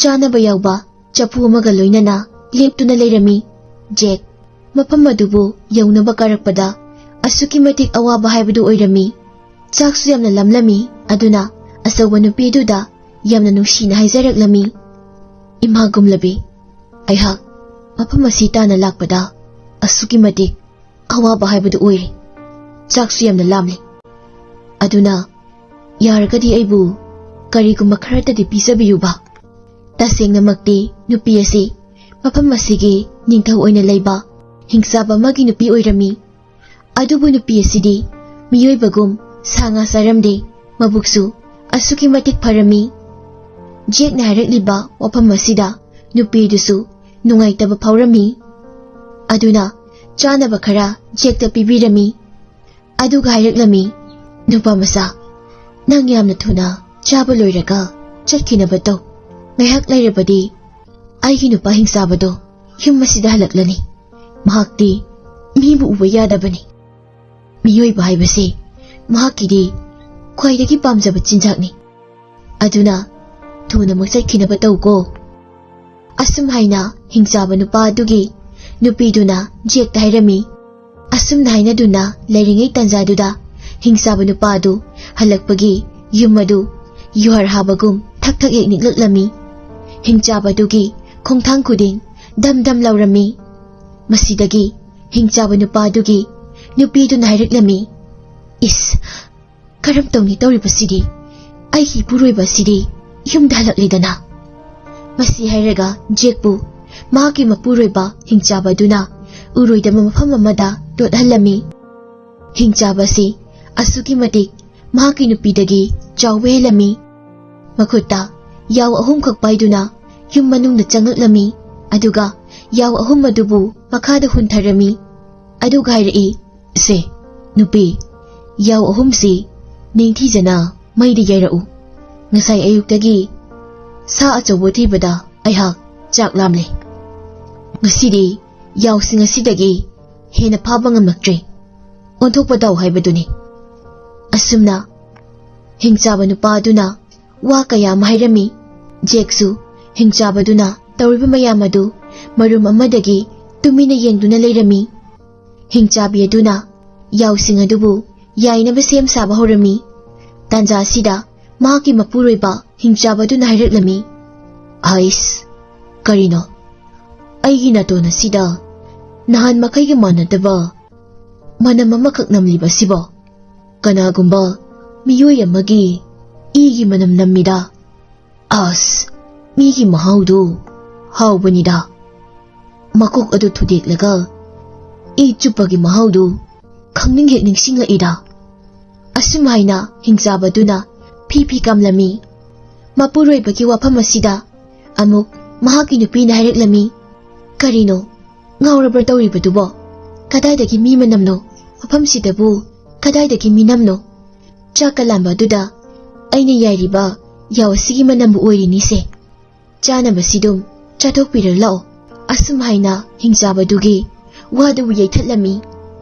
ꯆꯥꯅꯕ ꯌꯥꯎꯕ ꯆꯐꯨ ꯑꯃꯒ ꯂꯣꯏꯅꯅ ꯂꯦꯞꯇꯨꯅ ꯂꯩꯔꯝꯃꯤ꯫ ꯖꯦꯛ ꯃꯐꯝ ꯑꯗꯨꯕꯨ ꯌꯧꯅꯕ ꯀꯥꯔꯛꯄꯗ ꯑꯁꯨꯛꯀꯤ ꯃꯇꯤꯛ ꯑꯋꯥꯕ ꯍꯥꯏꯕꯗꯨ ꯑꯣꯏꯔꯝꯃꯤ꯫ ꯆꯥꯛꯁꯨ ꯌꯥꯝꯅ ꯂꯥꯝꯂꯝꯃꯤ, ꯑꯗꯨꯅ ꯑꯆꯧꯕ ꯅꯨꯄꯤ ꯑꯗꯨꯗ ꯌꯥꯝꯅ ꯅꯨꯡꯁꯤꯅ ꯍꯥꯏꯖꯔꯛꯂꯝꯃꯤ, "ꯏꯃꯥ ꯒꯨꯝꯂꯕꯤ, ꯑꯩꯍꯥꯛ ꯃꯐꯝ ꯑꯁꯤ ꯇꯥꯟꯅ ꯂꯥꯛꯄꯗ ꯑꯁꯨꯛꯀꯤ ꯃꯇꯤꯛ ꯑꯋꯥꯕ ꯍꯥꯏꯕꯗꯨ ꯑꯣꯏꯔꯦ꯫ ꯆꯥꯛꯁꯨ ꯌꯥꯝꯅ ꯂꯥꯝꯂꯦ꯫ ꯑꯗꯨꯅ ꯌꯥꯔꯒꯗꯤ ꯑꯩꯕꯨ ꯀꯔꯤꯒꯨꯝꯕ ꯈꯔꯇꯗꯤ ꯄꯤꯖꯕꯤꯌꯨꯕ꯫" ꯇꯁꯦꯡꯅꯃꯛꯇꯤ ꯅꯨꯄꯤ ꯑꯁꯤ ꯃꯐꯝ ꯑꯁꯤꯒꯤ ꯅꯤꯡꯊꯧ ꯑꯣꯏꯅ ꯂꯩꯕ ꯍꯤꯡꯆꯥꯕ ꯑꯃꯒꯤ ꯅꯨꯄꯤ ꯑꯣꯏꯔꯝꯃꯤ꯫ ꯑꯗꯨꯕꯨ ꯅꯨꯄꯤ ꯑꯁꯤꯗꯤ ꯃꯤꯑꯣꯏꯕꯒꯨꯝ ꯁꯥ ꯉꯥ ꯆꯥꯔꯝꯗꯦ, ꯃꯕꯨꯛꯁꯨ ꯑꯁꯨꯛꯀꯤ ꯃꯇꯤꯛ ꯐꯔꯝꯃꯤ꯫ ꯖꯦꯛꯅ ꯍꯥꯏꯔꯛꯂꯤꯕ ꯋꯥꯐꯝ ꯑꯁꯤꯗ ꯅꯨꯄꯤꯗꯨꯁꯨ ꯅꯨꯡꯉꯥꯏꯇꯕ ꯐꯥꯎꯔꯝꯃꯤ꯫ ꯑꯗꯨꯅ ꯆꯥꯅꯕ ꯈꯔ ꯖꯦꯛꯇ ꯄꯤꯕꯤꯔꯝꯃꯤ꯫ ꯑꯗꯨꯒ ꯍꯥꯏꯔꯛꯂꯝꯃꯤ, "ꯅꯨꯄꯥ ꯃꯆꯥ, ꯅꯪ ꯌꯥꯝꯅ ꯊꯨꯅ ꯆꯥꯕ ꯂꯣꯏꯔꯒ ꯆꯠꯈꯤꯅꯕ ꯇꯧ꯫ ꯉꯥꯏꯍꯥꯛ ꯂꯩꯔꯕꯗꯤ ꯑꯩꯒꯤ ꯅꯨꯄꯥ ꯍꯤꯡꯆꯥꯕꯗꯣ ꯌꯨꯝ ꯑꯁꯤꯗ ꯍꯜꯂꯛꯂꯅꯤ꯫ ꯃꯍꯥꯛꯇꯤ ꯃꯤꯕꯨ ꯎꯕ ꯌꯥꯗꯕꯅꯤ꯫ ꯃꯤꯑꯣꯏꯕ ꯍꯥꯏꯕꯁꯤ ꯃꯍꯥꯛꯀꯤꯗꯤ ꯈ꯭ꯋꯥꯏꯗꯒꯤ ꯄꯥꯝꯖꯕ ꯆꯤꯟꯖꯥꯛꯅꯤ꯫ ꯑꯗꯨꯅ ꯊꯨꯅꯃꯛ ꯆꯠꯈꯤꯅꯕ ꯇꯧꯀꯣ"꯫ ꯑꯁꯨꯝ ꯍꯥꯏꯅ ꯍꯤꯡꯆꯥꯕ ꯅꯨꯄꯥ ꯑꯗꯨꯒꯤ ꯅꯨꯄꯤꯗꯨꯅ ꯖꯦꯛꯇ ꯍꯥꯏꯔꯝꯃꯤ꯫ ꯑꯁꯨꯝꯅ ꯍꯥꯏꯅꯗꯨꯅ ꯂꯩꯔꯤꯉꯩ ꯇꯥꯟꯖꯥꯗꯨꯗ ꯍꯤꯡꯆꯥꯕ ꯅꯨꯄꯥ ꯑꯗꯨ ꯍꯜꯂꯛꯄꯒꯤ ꯌꯨꯝ ꯑꯗꯨ ꯌꯨꯍꯥꯔ ꯍꯥꯕꯒꯨꯝ ꯊꯛ ꯊꯛ ꯌꯦꯛꯅꯤꯛꯂꯛꯂꯝꯃꯤ꯫ ꯍꯤꯡꯆꯥꯕ ꯑꯗꯨꯒꯤ ꯈꯣꯡꯊꯥꯡ ꯈꯨꯗꯤꯡ ꯗꯝ ꯗꯝ ꯂꯥꯎꯔꯝꯃꯤ꯫ ꯃꯁꯤꯗꯒꯤ ꯍꯤꯡꯆꯥꯕ ꯅꯨꯄꯥ ꯑꯗꯨꯒꯤ ꯅꯨꯄꯤꯗꯨꯅ ꯍꯥꯏꯔꯛꯂꯝꯃꯤ, "ꯏꯁ, ꯀꯔꯝ ꯇꯧꯅꯤ ꯇꯧꯔꯤꯕꯁꯤꯗꯤ? ꯑꯩꯒꯤ ꯏꯄꯨꯔꯣꯏꯕ ꯑꯁꯤꯗꯤ ꯌꯨꯝꯗ ꯍꯜꯂꯛꯂꯤꯗꯅ"꯫ ꯃꯁꯤ ꯍꯥꯏꯔꯒ ꯖꯦꯛꯄꯨ ꯃꯍꯥꯛꯀꯤ ꯃꯄꯨꯔꯣꯏꯕ ꯍꯤꯡꯆꯥꯕ ꯑꯗꯨꯅ ꯎꯔꯣꯏꯗꯕ ꯃꯐꯝ ꯑꯃꯗ ꯇꯣꯠꯍꯜꯂꯝꯃꯤ꯫ ꯍꯤꯡꯆꯥꯕ ꯑꯁꯤ ꯑꯁꯨꯛꯀꯤ ꯃꯇꯤꯛ ꯃꯍꯥꯛꯀꯤ ꯅꯨꯄꯤꯗꯒꯤ ꯆꯥꯎꯕ ꯍꯦꯜꯂꯝꯃꯤ꯫ ꯃꯈꯨꯠꯇ ꯌꯥꯎ ꯑꯍꯨꯝꯈꯛ ꯄꯥꯏꯗꯨꯅ ꯌꯨꯝ ꯃꯅꯨꯡꯗ ꯆꯪꯂꯛꯂꯝꯃꯤ꯫ ꯑꯗꯨꯒ ꯌꯥꯎ ꯑꯍꯨꯝ ꯑꯗꯨꯕꯨ ꯃꯈꯥꯗ ꯍꯨꯟꯊꯔꯝꯃꯤ꯫ ꯑꯗꯨꯒ ꯍꯥꯏꯔꯛꯏ, "ꯁꯦ, ꯅꯨꯄꯤ, ꯌꯥꯎ ꯑꯍꯨꯝꯁꯤ ꯅꯤꯡꯊꯤꯖꯅ ꯃꯩꯗ ꯌꯩꯔꯛꯎ꯫ ꯉꯁꯥꯏ ꯑꯌꯨꯛꯇꯒꯤ ꯁꯥ ꯑꯆꯧꯕ ꯊꯤꯕꯗ ꯑꯩꯍꯥꯛ ꯆꯥꯛ ꯂꯥꯝꯂꯦ꯫ ꯉꯁꯤꯗꯤ ꯌꯥꯎꯁꯤꯡ ꯑꯁꯤꯗꯒꯤ ꯍꯦꯟꯅ ꯐꯥꯕ ꯉꯝꯂꯛꯇ꯭ꯔꯦ꯫ ꯑꯣꯟꯊꯣꯛꯄ ꯇꯧ" ꯍꯥꯏꯕꯗꯨꯅꯤ꯫ ꯑꯁꯨꯝꯅ ꯍꯤꯡꯆꯥꯕ ꯅꯨꯄꯥ ꯑꯗꯨꯅ ꯋꯥ ꯀꯌꯥ ꯑꯃ ꯍꯥꯏꯔꯝꯃꯤ꯫ ꯖꯦꯛꯁꯨ ꯍꯤꯡꯆꯥꯕꯗꯨꯅ ꯇꯧꯔꯤꯕ ꯃꯌꯥꯝ ꯑꯗꯨ ꯃꯔꯨꯝ ꯑꯃꯗꯒꯤ ꯇꯨꯃꯤꯟꯅ ꯌꯦꯡꯗꯨꯅ ꯂꯩꯔꯝꯃꯤ꯫ ꯍꯤꯡꯆꯥꯕꯤ ꯑꯗꯨꯅ ꯌꯥꯎꯁꯤꯡ ꯑꯗꯨꯕꯨ ꯌꯥꯏꯅꯕ ꯁꯦꯝ ꯁꯥꯕ ꯍꯧꯔꯝꯃꯤ꯫ ꯇꯥꯟꯖꯥ ꯑꯁꯤꯗ ꯃꯍꯥꯛꯀꯤ ꯃꯄꯨꯔꯣꯏꯕ ꯍꯤꯡꯆꯥꯕꯗꯨꯅ ꯍꯥꯏꯔꯛꯂꯝꯃꯤ, "ꯍꯩꯁ, ꯀꯔꯤꯅꯣ? ꯑꯩꯒꯤ ꯅꯥꯇꯣꯟ ꯑꯁꯤꯗ ꯅꯍꯥꯟ ꯃꯈꯩꯒ ꯃꯥꯟꯅꯗꯕ ꯃꯅꯝ ꯑꯃꯈꯛ ꯅꯝꯂꯤꯕ ꯑꯁꯤꯕꯣ? ꯀꯅꯥꯒꯨꯝꯕ ꯃꯤꯑꯣꯏ ꯑꯃꯒꯤ ꯏꯒꯤ ꯃꯅꯝ ꯅꯝꯃꯤꯗ꯫ ꯑꯁ, ꯃꯤꯒꯤ ꯃꯍꯥꯎꯗꯨ ꯍꯥꯎꯕꯅꯤꯗ"꯫ ꯃꯀꯣꯛ ꯑꯗꯨ ꯊꯨꯗꯦꯛꯂꯒ ꯏ ꯆꯨꯞꯄꯒꯤ ꯃꯍꯥꯎꯗꯨ ꯈꯪꯅꯤꯡ ꯍꯦꯛ ꯅꯤꯡꯁꯤꯡꯂꯛꯏꯗ꯫ ꯑꯁꯨꯝ ꯍꯥꯏꯅ ꯍꯤꯡꯆꯥꯕꯗꯨꯅ ꯐꯤ ꯐꯤ ꯀꯝꯂꯝꯃꯤ꯫ ꯃꯄꯨꯔꯣꯏꯕꯒꯤ ꯋꯥꯐꯝ ꯑꯁꯤꯗ ꯑꯃꯨꯛ ꯃꯍꯥꯛꯀꯤ ꯅꯨꯄꯤꯅ ꯍꯥꯏꯔꯛꯂꯝꯃꯤ, "ꯀꯔꯤꯅꯣ? ꯉꯥꯎꯔꯕ꯭ꯔꯥ ꯇꯧꯔꯤꯕꯗꯨꯕꯣ? ꯀꯗꯥꯏꯗꯒꯤ ꯃꯤ ꯃꯅꯝꯅꯣ? ꯃꯐꯝꯁꯤꯗꯕꯨ ꯀꯗꯥꯏꯗꯒꯤ ꯃꯤꯅꯝꯅꯣ? ꯆꯥꯛꯀ ꯂꯥꯝꯕ ꯑꯗꯨꯗ ꯑꯩꯅ ꯌꯥꯏꯔꯤꯕ ꯌꯥꯎ ꯑꯁꯤꯒꯤ ꯃꯅꯝꯕꯨ ꯑꯣꯏꯔꯤꯅꯤꯁꯦ꯫ ꯆꯥꯅꯕꯁꯤꯗꯨꯝ ꯆꯥꯊꯣꯛꯄꯤꯔ ꯂꯥꯛꯑꯣ"꯫ ꯑꯁꯨꯝ ꯍꯥꯏꯅ ꯍꯤꯡꯆꯥꯕꯗꯨꯒꯤ ꯋꯥꯗꯨꯕꯨ ꯌꯩꯊꯠꯂꯝꯃꯤ꯫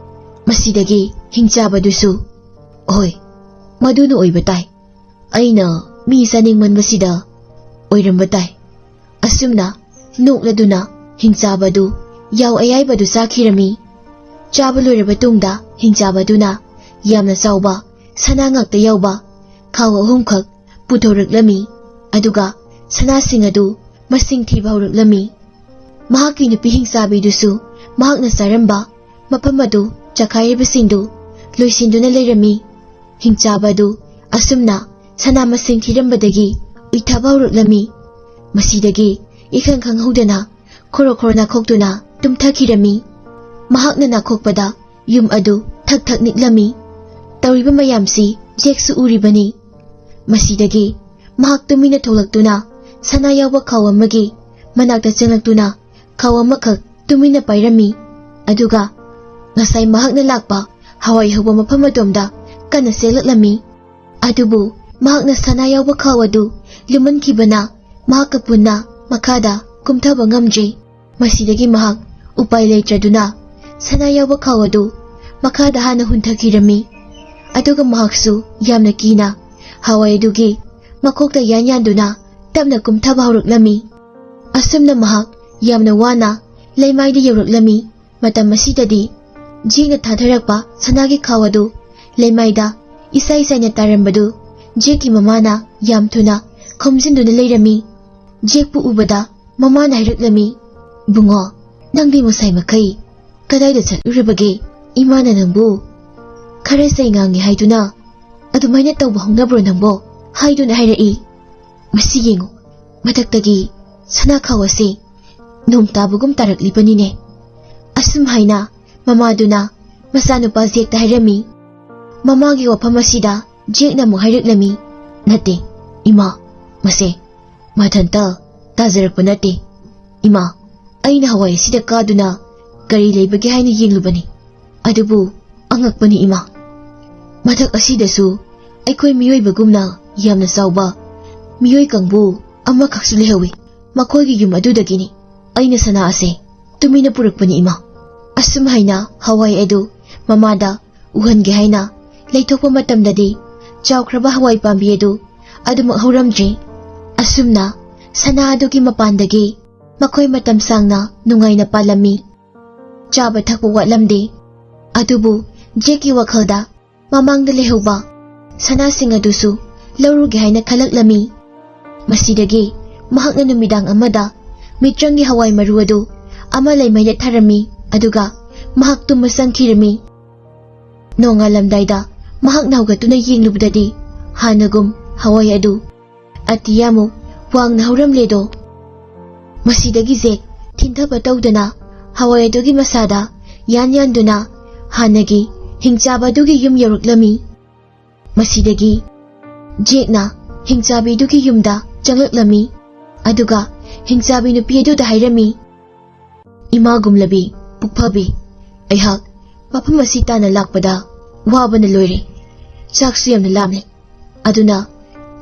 ꯃꯁꯤꯗꯒꯤ ꯍꯤꯡꯆꯥꯕꯗꯨꯁꯨ, "ꯍꯣꯏ, ꯃꯗꯨꯅ ꯑꯣꯏꯕ ꯇꯥꯏ꯫ ꯑꯩꯅ ꯃꯤ ꯆꯥꯅꯤꯡꯃꯟꯕꯁꯤꯗ ꯑꯣꯏꯔꯝꯕ ꯇꯥꯏ"꯫ ꯑꯁꯨꯝꯅ ꯅꯣꯛꯂꯗꯨꯅ ꯍꯤꯡꯆꯥꯕꯗꯨ ꯌꯥꯎ ꯑꯌꯥꯏꯕꯗꯨ ꯆꯥꯈꯤꯔꯝꯃꯤ꯫ ꯆꯥꯕ ꯂꯣꯏꯔꯕ ꯇꯨꯡꯗ ꯍꯤꯡꯆꯥꯕꯗꯨꯅ ꯌꯥꯝꯅ ꯆꯥꯎꯕ ꯁꯅꯥ ꯉꯥꯛꯇ ꯌꯥꯎꯕ ꯈꯥꯎ ꯑꯍꯨꯝꯈꯛ ꯄꯨꯊꯣꯔꯛꯂꯝꯃꯤ꯫ ꯑꯗꯨꯒ ꯁꯅꯥꯁꯤꯡ ꯑꯗꯨ ꯃꯁꯤꯡ ꯊꯤꯕ ꯍꯧꯔꯛꯂꯝꯃꯤ꯫ ꯃꯍꯥꯛꯀꯤ ꯅꯨꯄꯤ ꯍꯤꯡꯆꯥꯕꯤꯗꯨꯁꯨ ꯃꯍꯥꯛꯅ ꯆꯥꯔꯝꯕ ꯃꯐꯝ ꯑꯗꯨ ꯆꯈꯥꯏꯔꯤꯕꯁꯤꯡꯗꯨ ꯂꯣꯏꯁꯤꯟꯗꯨꯅ ꯂꯩꯔꯝꯃꯤ꯫ ꯍꯤꯡꯆꯥꯕ ꯑꯗꯨ ꯑꯁꯨꯝꯅ ꯁꯅꯥ ꯃꯁꯤꯡ ꯊꯤꯔꯝꯕꯗꯒꯤ ꯎꯏꯊꯕ ꯍꯧꯔꯛꯂꯝꯃꯤ꯫ ꯃꯁꯤꯗꯒꯤ ꯏꯈꯪ ꯈꯪꯍꯧꯗꯅ ꯈꯣꯔꯣ ꯈꯣꯔꯣ ꯅꯥꯈꯣꯛꯇꯨꯅ ꯇꯨꯝꯊꯈꯤꯔꯝꯃꯤ꯫ ꯃꯍꯥꯛꯅ ꯅꯥꯈꯣꯛꯄꯗ ꯌꯨꯝ ꯑꯗꯨ ꯊꯛ ꯊꯛ ꯅꯤꯛꯂꯝꯃꯤ꯫ ꯇꯧꯔꯤꯕ ꯃꯌꯥꯝꯁꯤ ꯖꯦꯛꯁꯨ ꯎꯔꯤꯕꯅꯤ꯫ ꯃꯁꯤꯗꯒꯤ ꯃꯍꯥꯛ ꯇꯨꯃꯤꯟꯅ ꯊꯣꯛꯂꯛꯇꯨꯅ ꯁꯅꯥ ꯌꯥꯎꯕ ꯈꯥꯎ ꯑꯃꯒꯤ ꯃꯅꯥꯛꯇ ꯆꯪꯂꯛꯇꯨꯅ ꯈꯥꯎ ꯑꯃꯈꯛ ꯇꯨꯃꯤꯟꯅ ꯄꯥꯏꯔꯝꯃꯤ꯫ ꯑꯗꯨꯒ ꯉꯁꯥꯏ ꯃꯍꯥꯛꯅ ꯂꯥꯛꯄ ꯍꯋꯥꯏ ꯍꯧꯕ ꯃꯐꯝ ꯑꯗꯣꯝꯗ ꯀꯟꯅ ꯆꯦꯜꯂꯛꯂꯝꯃꯤ꯫ ꯑꯗꯨꯕꯨ ꯃꯍꯥꯛꯅ ꯁꯅꯥ ꯌꯥꯎꯕ ꯈꯥꯎ ꯑꯗꯨ ꯂꯨꯝꯃꯟꯈꯤꯕꯅ ꯃꯍꯥꯛꯀ ꯄꯨꯟꯅ ꯃꯈꯥꯗ ꯀꯨꯝꯊꯕ ꯉꯝꯗ꯭ꯔꯤ꯫ ꯃꯁꯤꯗꯒꯤ ꯃꯍꯥꯛ ꯎꯄꯥꯏ ꯂꯩꯇ꯭ꯔꯗꯨꯅ ꯁꯅꯥ ꯌꯥꯎꯕ ꯈꯥꯎ ꯑꯗꯨ ꯃꯈꯥꯗ ꯍꯥꯟꯅ ꯍꯨꯟꯊꯈꯤꯔꯝꯃꯤ꯫ ꯑꯗꯨꯒ ꯃꯍꯥꯛꯁꯨ ꯌꯥꯝꯅ ꯀꯤꯅ ꯍꯋꯥꯏ ꯑꯗꯨꯒꯤ ꯃꯀꯣꯛꯇ ꯌꯥꯟ ꯌꯥꯟꯗꯨꯅ ꯇꯞꯅ ꯀꯨꯝꯊꯕ ꯍꯧꯔꯛꯂꯝꯃꯤ꯫ ꯑꯁꯨꯝꯅ ꯃꯍꯥꯛ ꯌꯥꯝꯅ ꯋꯥꯅ ꯂꯩꯃꯥꯏꯗ ꯌꯧꯔꯛꯂꯝꯃꯤ꯫ ꯃꯇꯝ ꯑꯁꯤꯗꯗꯤ ꯖꯦꯛꯅ ꯊꯥꯗꯔꯛꯄ ꯁꯅꯥꯒꯤ ꯈꯥꯎ ꯑꯗꯨ ꯂꯩꯃꯥꯏꯗ ꯏꯁꯥꯏ ꯁꯥꯏꯅ ꯇꯥꯔꯝꯕꯗꯨ ꯖꯦꯛꯀꯤ ꯃꯃꯥꯅ ꯌꯥꯝ ꯊꯨꯅ ꯈꯣꯝꯖꯤꯟꯗꯨꯅ ꯂꯩꯔꯝꯃꯤ꯫ ꯖꯦꯛꯄꯨ ꯎꯕꯗ ꯃꯃꯥꯅ ꯍꯥꯏꯔꯛꯂꯝꯃꯤ, "ꯏꯕꯨꯡꯉꯣ, ꯅꯪꯗꯤ ꯉꯁꯥꯏ ꯃꯈꯩ ꯀꯗꯥꯏꯗ ꯆꯠꯂꯨꯔꯕꯒꯦ? ꯏꯃꯥꯅ ꯅꯪꯕꯨ ꯈꯔ ꯆꯩ ꯉꯥꯡꯉꯤ ꯍꯥꯏꯗꯨꯅ ꯑꯗꯨꯃꯥꯏꯅ ꯇꯧꯕ ꯍꯧꯅꯕ꯭ꯔꯣ ꯅꯪꯕꯣ?" ꯍꯥꯏꯗꯨꯅ ꯍꯥꯏꯔꯛꯏ꯫ ꯃꯁꯤ ꯌꯦꯡꯉꯨ, ꯃꯊꯛꯇꯒꯤ ꯁꯅꯥ ꯈꯥꯎ ꯑꯁꯤ ꯅꯣꯡ ꯇꯥꯕꯒꯨꯝ ꯇꯥꯔꯛꯂꯤꯕꯅꯤꯅꯦ꯫ ꯑꯁꯨꯝ ꯍꯥꯏꯅ ꯃꯃꯥꯗꯨꯅ ꯃꯆꯥꯅꯨꯄꯥ ꯖꯦꯛꯇ ꯍꯥꯏꯔꯝꯃꯤ꯫ ꯃꯃꯥꯒꯤ ꯋꯥꯐꯝ ꯑꯁꯤꯗ ꯖꯦꯛꯅ ꯑꯃꯨꯛ ꯍꯥꯏꯔꯛꯂꯝꯃꯤ, "ꯅꯠꯇꯦ, ꯏꯃꯥ, ꯃꯁꯦ ꯃꯊꯟꯇ ꯇꯥꯖꯔꯛꯄ ꯅꯠꯇꯦ꯫ ꯏꯃꯥ, ꯑꯩꯅ ꯍꯋꯥꯏ ꯑꯁꯤꯗ ꯀꯥꯗꯨꯅ ꯀꯔꯤ ꯂꯩꯕꯒꯦ ꯍꯥꯏꯅ ꯌꯦꯡꯂꯨꯕꯅꯤ, ꯑꯗꯨꯕꯨ ꯑꯉꯛꯄꯅꯤ ꯏꯃꯥ꯫ ꯃꯊꯛ ꯑꯁꯤꯗꯁꯨ ꯑꯩꯈꯣꯏ ꯃꯤꯑꯣꯏꯕꯒꯨꯝꯅ ꯌꯥꯝꯅ ꯆꯥꯎꯕ ꯃꯤꯑꯣꯏ ꯀꯥꯡꯕꯨ ꯑꯃꯈꯛꯁꯨ ꯂꯩꯍꯧꯋꯤ꯫ ꯃꯈꯣꯏꯒꯤ ꯌꯨꯝ ꯑꯗꯨꯗꯒꯤꯅꯤ ꯑꯩꯅ ꯁꯅꯥ ꯑꯁꯦ ꯇꯨꯃꯤꯟꯅ ꯄꯨꯔꯛꯄꯅꯤ ꯏꯃꯥ"꯫ ꯑꯁꯨꯝ ꯍꯥꯏꯅ ꯍꯋꯥꯏ ꯑꯗꯨ ꯃꯃꯥꯗ ꯎꯍꯟꯒꯦ ꯍꯥꯏꯅ ꯂꯩꯊꯣꯛꯄ ꯃꯇꯝꯗꯗꯤ, ꯆꯥꯎꯈ꯭ꯔꯕ ꯍꯋꯥꯏ ꯄꯥꯝꯕꯤ ꯑꯗꯨ ꯑꯗꯨꯃꯛ ꯍꯧꯔꯝꯗ꯭ꯔꯤ꯫ ꯑꯁꯨꯝꯅ ꯁꯅꯥ ꯑꯗꯨꯒꯤ ꯃꯄꯥꯟꯗꯒꯤ ꯃꯈꯣꯏ ꯃꯇꯝ ꯁꯥꯡꯅ ꯅꯨꯡꯉꯥꯏꯅ ꯄꯥꯜꯂꯝꯃꯤ꯫ ꯆꯥꯕ ꯊꯛꯄ ꯋꯥꯠꯂꯝꯗꯦ꯫ ꯑꯗꯨꯕꯨ ꯖꯦꯛꯀꯤ ꯋꯥꯈꯜꯗ ꯃꯃꯥꯡꯗ ꯂꯩꯍꯧꯕ ꯁꯅꯥꯁꯤꯡ ꯑꯗꯨꯁꯨ ꯂꯧꯔꯨꯒꯦ ꯍꯥꯏꯅ ꯈꯜꯂꯛꯂꯝꯃꯤ꯫ ꯃꯁꯤꯗꯒꯤ ꯃꯍꯥꯛꯅ ꯅꯨꯃꯤꯗꯥꯡ ꯑꯃꯗ ꯃꯤꯇ꯭ꯔꯪꯒꯤ ꯍꯋꯥꯏ ꯃꯔꯨ ꯑꯗꯨ ꯑꯃ ꯂꯩꯃꯥꯏꯗ ꯊꯥꯔꯝꯃꯤ, ꯑꯗꯨꯒ ꯃꯍꯥꯛ ꯇꯨꯝꯕ ꯆꯪꯈꯤꯔꯝꯃꯤ꯫ ꯅꯣꯡꯉꯥꯜꯂꯝꯗꯥꯏꯗ ꯃꯍꯥꯛꯅ ꯍꯧꯒꯠꯇꯨꯅ ꯌꯦꯡꯂꯨꯕꯗꯗꯤ, ꯍꯥꯟꯅꯒꯨꯝ ꯍꯋꯥꯏ ꯑꯗꯨ ꯑꯇꯤꯌꯥꯃꯨꯛ ꯋꯥꯡꯅ ꯍꯧꯔꯝꯂꯦꯗꯣ꯫ ꯃꯁꯤꯗꯒꯤ ꯖꯦꯛ ꯊꯤꯟꯊꯕ ꯇꯧꯗꯅ ꯍꯋꯥꯏ ꯑꯗꯨꯒꯤ ꯃꯁꯥꯗ ꯌꯥꯟ ꯌꯥꯟꯗꯨꯅ ꯍꯥꯟꯅꯒꯤ ꯍꯤꯡꯆꯥꯕ ꯑꯗꯨꯒꯤ ꯌꯨꯝ ꯌꯧꯔꯛꯂꯝꯃꯤ꯫ ꯃꯁꯤꯗꯒꯤ ꯖꯦꯛꯅ ꯍꯤꯡꯆꯥꯕꯤꯗꯨꯒꯤ ꯌꯨꯝꯗ ꯆꯪꯂꯛꯂꯝꯃꯤ, ꯑꯗꯨꯒ ꯍꯤꯡꯆꯥꯕꯤ ꯅꯨꯄꯤ ꯑꯗꯨꯗ ꯍꯥꯏꯔꯝꯃꯤ, "ꯏꯃꯥ ꯒꯨꯝꯂꯕꯤ, ꯄꯨꯛꯐꯕꯤ, ꯑꯩꯍꯥꯛ ꯃꯐꯝ ꯑꯁꯤ ꯇꯥꯟꯅ ꯂꯥꯛꯄꯗ ꯋꯥꯕꯅ ꯂꯣꯏꯔꯦ꯫ ꯆꯥꯛꯁꯨ ꯌꯥꯝꯅ ꯂꯥꯝꯂꯦ꯫ ꯑꯗꯨꯅ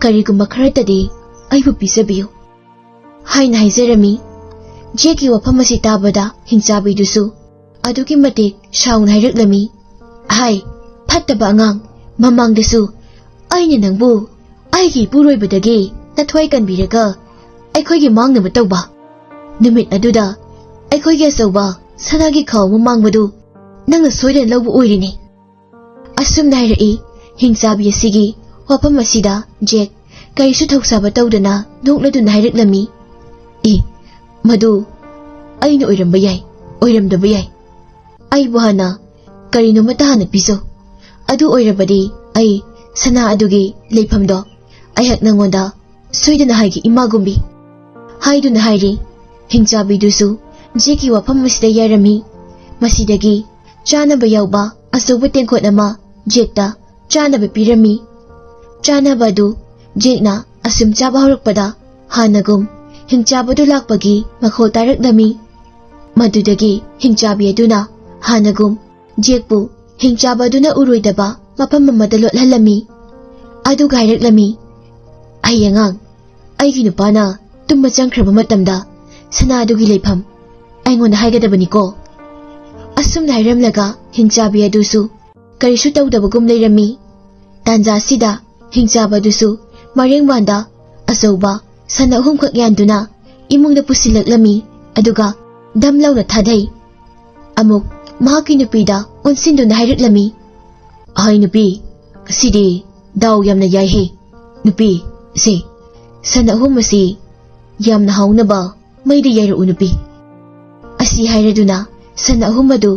ꯀꯔꯤꯒꯨꯝꯕ ꯈꯔꯇꯗꯤ ꯑꯩꯕꯨ ꯄꯤꯖꯕꯤꯌꯨ" ꯍꯥꯏꯅ ꯍꯥꯏꯖꯔꯝꯃꯤ꯫ ꯖꯦꯛꯀꯤ ꯋꯥꯐꯝ ꯑꯁꯤ ꯇꯥꯕꯗ ꯍꯤꯡꯆꯥꯕꯤꯗꯨꯁꯨ ꯑꯗꯨꯛꯀꯤ ꯃꯇꯤꯛ ꯁꯥꯎꯅ ꯍꯥꯏꯔꯛꯂꯝꯃꯤ, "ꯍꯥꯏ, ꯐꯠꯇꯕ ꯑꯉꯥꯡ, ꯃꯃꯥꯡꯗꯁꯨ ꯑꯩꯅ ꯅꯪꯕꯨ ꯑꯩꯒꯤ ꯏꯄꯨꯔꯣꯏꯕꯗꯒꯤ ꯅꯊ꯭ꯋꯥꯏ ꯀꯟꯕꯤꯔꯒ ꯑꯩꯈꯣꯏꯒꯤ ꯃꯥꯡꯅꯕ ꯇꯧꯕ꯫ ꯅꯨꯃꯤꯠ ꯑꯗꯨꯗ ꯑꯩꯈꯣꯏꯒꯤ ꯑꯆꯧꯕ ꯁꯅꯥꯒꯤ ꯈꯥꯎ ꯑꯃ ꯃꯥꯡꯕꯗꯨ ꯅꯪꯅ ꯁꯣꯏꯗꯅ ꯂꯧꯕ ꯑꯣꯏꯔꯤꯅꯤ"꯫ ꯑꯁꯨꯝꯅ ꯍꯥꯏꯔꯛꯏ꯫ ꯍꯤꯡꯆꯥꯕꯤ ꯑꯁꯤꯒꯤ ꯋꯥꯐꯝ ꯑꯁꯤꯗ ꯖꯦꯛ ꯀꯔꯤꯁꯨ ꯊꯧꯁꯥꯕ ꯇꯧꯗꯅ ꯅꯣꯛꯂꯗꯨꯅ ꯍꯥꯏꯔꯛꯂꯝꯃꯤ, "ꯑꯦ, ꯃꯗꯨ ꯑꯩꯅ ꯑꯣꯏꯔꯝꯕ ꯌꯥꯏ, ꯑꯣꯏꯔꯝꯗꯕ ꯌꯥꯏ꯫ ꯑꯩꯕꯨ ꯍꯥꯟꯅ ꯀꯔꯤꯅꯣꯃꯇ ꯍꯥꯟꯅ ꯄꯤꯖꯧ꯫ ꯑꯗꯨ ꯑꯣꯏꯔꯕꯗꯤ ꯑꯩ ꯁꯅꯥ ꯑꯗꯨꯒꯤ ꯂꯩꯐꯝꯗꯣ ꯑꯩꯍꯥꯛ ꯅꯪꯉꯣꯟꯗ ꯁꯣꯏꯗꯅ ꯍꯥꯏꯒꯦ ꯏꯃꯥꯒꯨꯝꯕꯤ" ꯍꯥꯏꯗꯨꯅ ꯍꯥꯏꯔꯤ꯫ ꯍꯤꯡꯆꯥꯕꯤꯗꯨꯁꯨ ꯖꯦꯛꯀꯤ ꯋꯥꯐꯝ ꯑꯁꯤꯗ ꯌꯥꯔꯝꯃꯤ꯫ ꯃꯁꯤꯗꯒꯤ ꯆꯥꯅꯕ ꯌꯥꯎꯕ ꯑꯆꯧꯕ ꯇꯦꯡꯀꯣꯠ ꯑꯃ ꯖꯦꯛꯇ ꯆꯥꯅꯕ ꯄꯤꯔꯝꯃꯤ꯫ ꯆꯥꯅꯕ ꯑꯗꯨ ꯖꯦꯛꯅ ꯑꯁꯨꯝ ꯆꯥꯕ ꯍꯧꯔꯛꯄꯗ ꯍꯥꯟꯅꯒꯨꯝ ꯍꯤꯡꯆꯥꯕꯗꯨ ꯂꯥꯛꯄꯒꯤ ꯃꯈꯣꯜ ꯇꯥꯔꯛꯂꯝꯃꯤ꯫ ꯃꯗꯨꯗꯒꯤ ꯍꯤꯡꯆꯥꯕꯤ ꯑꯗꯨꯅ ꯍꯥꯟꯅꯒꯨꯝ ꯖꯦꯛꯄꯨ ꯍꯤꯡꯆꯥꯕ ꯑꯗꯨꯅ ꯎꯔꯣꯏꯗꯕ ꯃꯐꯝ ꯑꯃꯗ ꯂꯣꯠꯍꯜꯂꯝꯃꯤ꯫ ꯑꯗꯨꯒ ꯍꯥꯏꯔꯛꯂꯝꯃꯤ, "ꯑꯩ ꯑꯉꯥꯡ, ꯑꯩꯒꯤ ꯅꯨꯄꯥꯅ ꯇꯨꯝꯕ ꯆꯪꯈ꯭ꯔꯕ ꯃꯇꯝꯗ ꯁꯅꯥ ꯑꯗꯨꯒꯤ ꯂꯩꯐꯝ ꯑꯩꯉꯣꯟꯗ ꯍꯥꯏꯒꯗꯕꯅꯤꯀꯣ"꯫ ꯑꯁꯨꯝꯅ ꯍꯥꯏꯔꯝꯂꯒ ꯍꯤꯡꯆꯥꯕꯤ ꯑꯗꯨꯁꯨ ꯀꯔꯤꯁꯨ ꯇꯧꯗꯕꯒꯨꯝ ꯂꯩꯔꯝꯃꯤ꯫ ꯇꯥꯟꯖꯥꯁꯤꯗ ꯍꯤꯡꯆꯥꯕ ꯑꯗꯨꯁꯨ ꯃꯔꯦꯡꯕꯥꯟꯗ ꯑꯆꯧꯕ ꯁꯟ ꯑꯍꯨꯝꯈꯛ ꯌꯥꯟꯗꯨꯅ ꯏꯃꯨꯡꯗ ꯄꯨꯁꯤꯜꯂꯛꯂꯝꯃꯤ꯫ ꯑꯗꯨꯒ ꯗꯝ ꯂꯥꯎꯅ ꯊꯥꯗꯩ꯫ ꯑꯃꯨꯛ ꯃꯍꯥꯛꯀꯤ ꯅꯨꯄꯤꯗ ꯑꯣꯟꯁꯤꯟꯗꯨꯅ ꯍꯥꯏꯔꯛꯂꯝꯃꯤ, "ꯑꯍꯩ ꯅꯨꯄꯤ, ꯉꯁꯤꯗꯤ ꯗꯥꯎ ꯌꯥꯝꯅ ꯌꯥꯏꯍꯦ꯫ ꯅꯨꯄꯤ, ꯁꯦ, ꯁꯟ ꯑꯍꯨꯝ ꯑꯁꯤ ꯌꯥꯝꯅ ꯍꯥꯎꯅꯕ ꯃꯩꯗ ꯌꯥꯏꯔꯛꯎ ꯅꯨꯄꯤ"꯫ ꯑꯁꯤ ꯍꯥꯏꯔꯗꯨꯅ ꯁꯟ ꯑꯍꯨꯝ ꯑꯗꯨ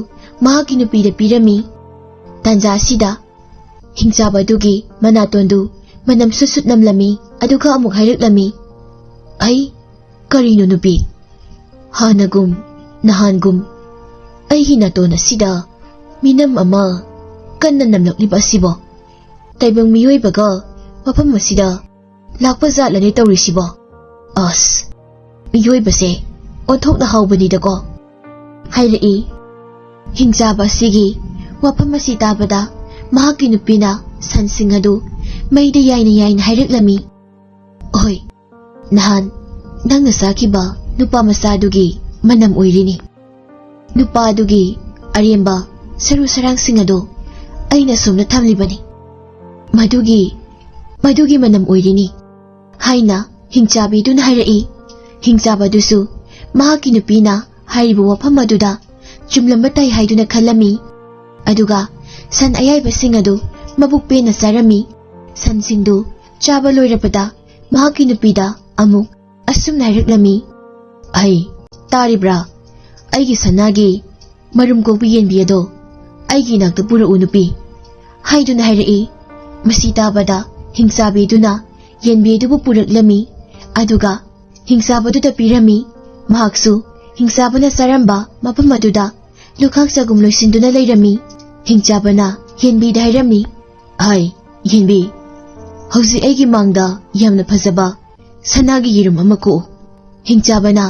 ꯃꯍꯥꯛꯀꯤ ꯅꯨꯄꯤꯗ ꯄꯤꯔꯝꯃꯤ꯫ ꯇꯥꯟꯖꯥ ꯑꯁꯤꯗ ꯍꯤꯡꯆꯥꯕ ꯑꯗꯨꯒꯤ ꯃꯅꯥꯇꯣꯟꯗꯨ ꯃꯅꯝ ꯁꯨꯠ ꯁꯨꯠ ꯅꯝꯂꯝꯃꯤ꯫ ꯑꯗꯨꯒ ꯑꯃꯨꯛ ꯍꯥꯏꯔꯛꯂꯝꯃꯤ, "ꯑꯩ, ꯀꯔꯤꯅꯣ ꯅꯨꯄꯤ? ꯍꯥꯟꯅꯒꯨꯝ, ꯅꯍꯥꯟꯒꯨꯝ ꯑꯩꯒꯤ ꯅꯥꯇꯣꯟ ꯑꯁꯤꯗ ꯃꯤꯅꯝ ꯑꯃ ꯀꯟꯅ ꯅꯝꯂꯛꯂꯤꯕ ꯑꯁꯤꯕꯣ? ꯇꯥꯏꯕꯪ ꯃꯤꯑꯣꯏꯕꯒ ꯃꯐꯝ ꯑꯁꯤꯗ ꯂꯥꯛꯄ ꯖꯥꯠꯂꯅꯦ ꯇꯧꯔꯤꯁꯤꯕꯣ? ꯑꯁ, ꯃꯤꯑꯣꯏꯕꯁꯦ ꯑꯣꯟꯊꯣꯛꯅ ꯍꯥꯎꯕꯅꯤꯗꯀꯣ"꯫ ꯍꯥꯏꯔꯛꯏ꯫ ꯍꯤꯡꯆꯥꯕ ꯑꯁꯤꯒꯤ ꯋꯥꯐꯝ ꯑꯁꯤ ꯇꯥꯕꯗ ꯃꯍꯥꯛꯀꯤ ꯅꯨꯄꯤꯅ ꯁꯟꯁꯤꯡ ꯑꯗꯨ ꯃꯩꯗ ꯌꯥꯏꯅ ꯌꯥꯏꯅ ꯍꯥꯏꯔꯛꯂꯝꯃꯤ, "ꯍꯣꯏ, ꯅꯍꯥꯟ ꯅꯪꯅ ꯆꯥꯈꯤꯕ ꯅꯨꯄꯥ ꯃꯆꯥꯗꯨꯒꯤ ꯃꯅꯝ ꯑꯣꯏꯔꯤꯅꯤ꯫ ꯅꯨꯄꯥ ꯑꯗꯨꯒꯤ ꯑꯔꯦꯝꯕ ꯁꯔꯨ ꯁꯔꯥꯡꯁꯤꯡ ꯑꯗꯨ ꯑꯩꯅ ꯁꯣꯝꯗ ꯊꯝꯂꯤꯕꯅꯤ꯫ ꯃꯗꯨꯒꯤ, ꯃꯗꯨꯒꯤ ꯃꯅꯝ ꯑꯣꯏꯔꯤꯅꯤ" ꯍꯥꯏꯅ ꯍꯤꯡꯆꯥꯕꯤꯗꯨꯅ ꯍꯥꯏꯔꯛꯏ꯫ ꯍꯤꯡꯆꯥꯕꯗꯨꯁꯨ ꯃꯍꯥꯛꯀꯤ ꯅꯨꯄꯤꯅ ꯍꯥꯏꯔꯤꯕ ꯋꯥꯐꯝ ꯑꯗꯨꯗ ꯆꯨꯝꯂꯝꯕ ꯇꯥꯏ ꯍꯥꯏꯗꯨꯅ ꯈꯜꯂꯝꯃꯤ꯫ ꯑꯗꯨꯒ ꯁꯟ ꯑꯌꯥꯏꯕꯁꯤꯡ ꯑꯗꯨ ꯃꯕꯨꯛ ꯄꯦꯟꯅ ꯆꯥꯔꯝꯃꯤ꯫ ꯁꯟꯁꯤꯡꯗꯨ ꯆꯥꯕ ꯂꯣꯏꯔꯕꯗ ꯃꯍꯥꯛꯀꯤ ꯅꯨꯄꯤꯗ ꯑꯃꯨꯛ ꯑꯁꯨꯝꯅ ꯍꯥꯏꯔꯛꯂꯝꯃꯤ, "ꯑꯩ, ꯇꯥꯔꯤꯕ꯭ꯔꯥ? ꯑꯩꯒꯤ ꯁꯅꯥꯒꯤ ꯃꯔꯨꯝ ꯀꯣꯛꯄꯤ ꯌꯦꯟꯕꯤ ꯑꯗꯣ ꯑꯩꯒꯤ ꯏꯅꯥꯛꯇ ꯄꯨꯔꯛꯎ ꯅꯨꯄꯤ" ꯍꯥꯏꯗꯨꯅ ꯍꯥꯏꯔꯛꯏ꯫ ꯃꯁꯤ ꯇꯥꯕꯗ ꯍꯤꯡꯆꯥꯕꯤꯗꯨꯅ ꯌꯦꯟꯕꯤ ꯑꯗꯨꯕꯨ ꯄꯨꯔꯛꯂꯝꯃꯤ꯫ ꯑꯗꯨꯒ ꯍꯤꯡꯆꯥꯕꯗꯨꯗ ꯄꯤꯔꯝꯃꯤ꯫ ꯃꯍꯥꯛꯁꯨ ꯍꯤꯡꯆꯥꯕꯅ ꯆꯥꯔꯝꯕ ꯃꯐꯝ ꯑꯗꯨꯗ ꯂꯨꯈꯥꯛ ꯆꯒꯨꯝ ꯂꯣꯏꯁꯤꯟꯗꯨꯅ ꯂꯩꯔꯝꯃꯤ꯫ ꯍꯤꯡꯆꯥꯕꯅ ꯌꯦꯟꯕꯤꯗ ꯍꯥꯏꯔꯝꯃꯤ, "ꯍꯥꯏ, ꯌꯦꯟꯕꯤ, ꯍꯧꯖꯤꯛ ꯑꯩꯒꯤ ꯃꯥꯡꯗ ꯌꯥꯝꯅ ꯐꯖꯕ ꯁꯅꯥꯒꯤ ꯌꯦꯔꯨꯝ ꯑꯃ ꯀꯣꯛꯎ꯫" ꯍꯤꯡꯆꯥꯕꯅ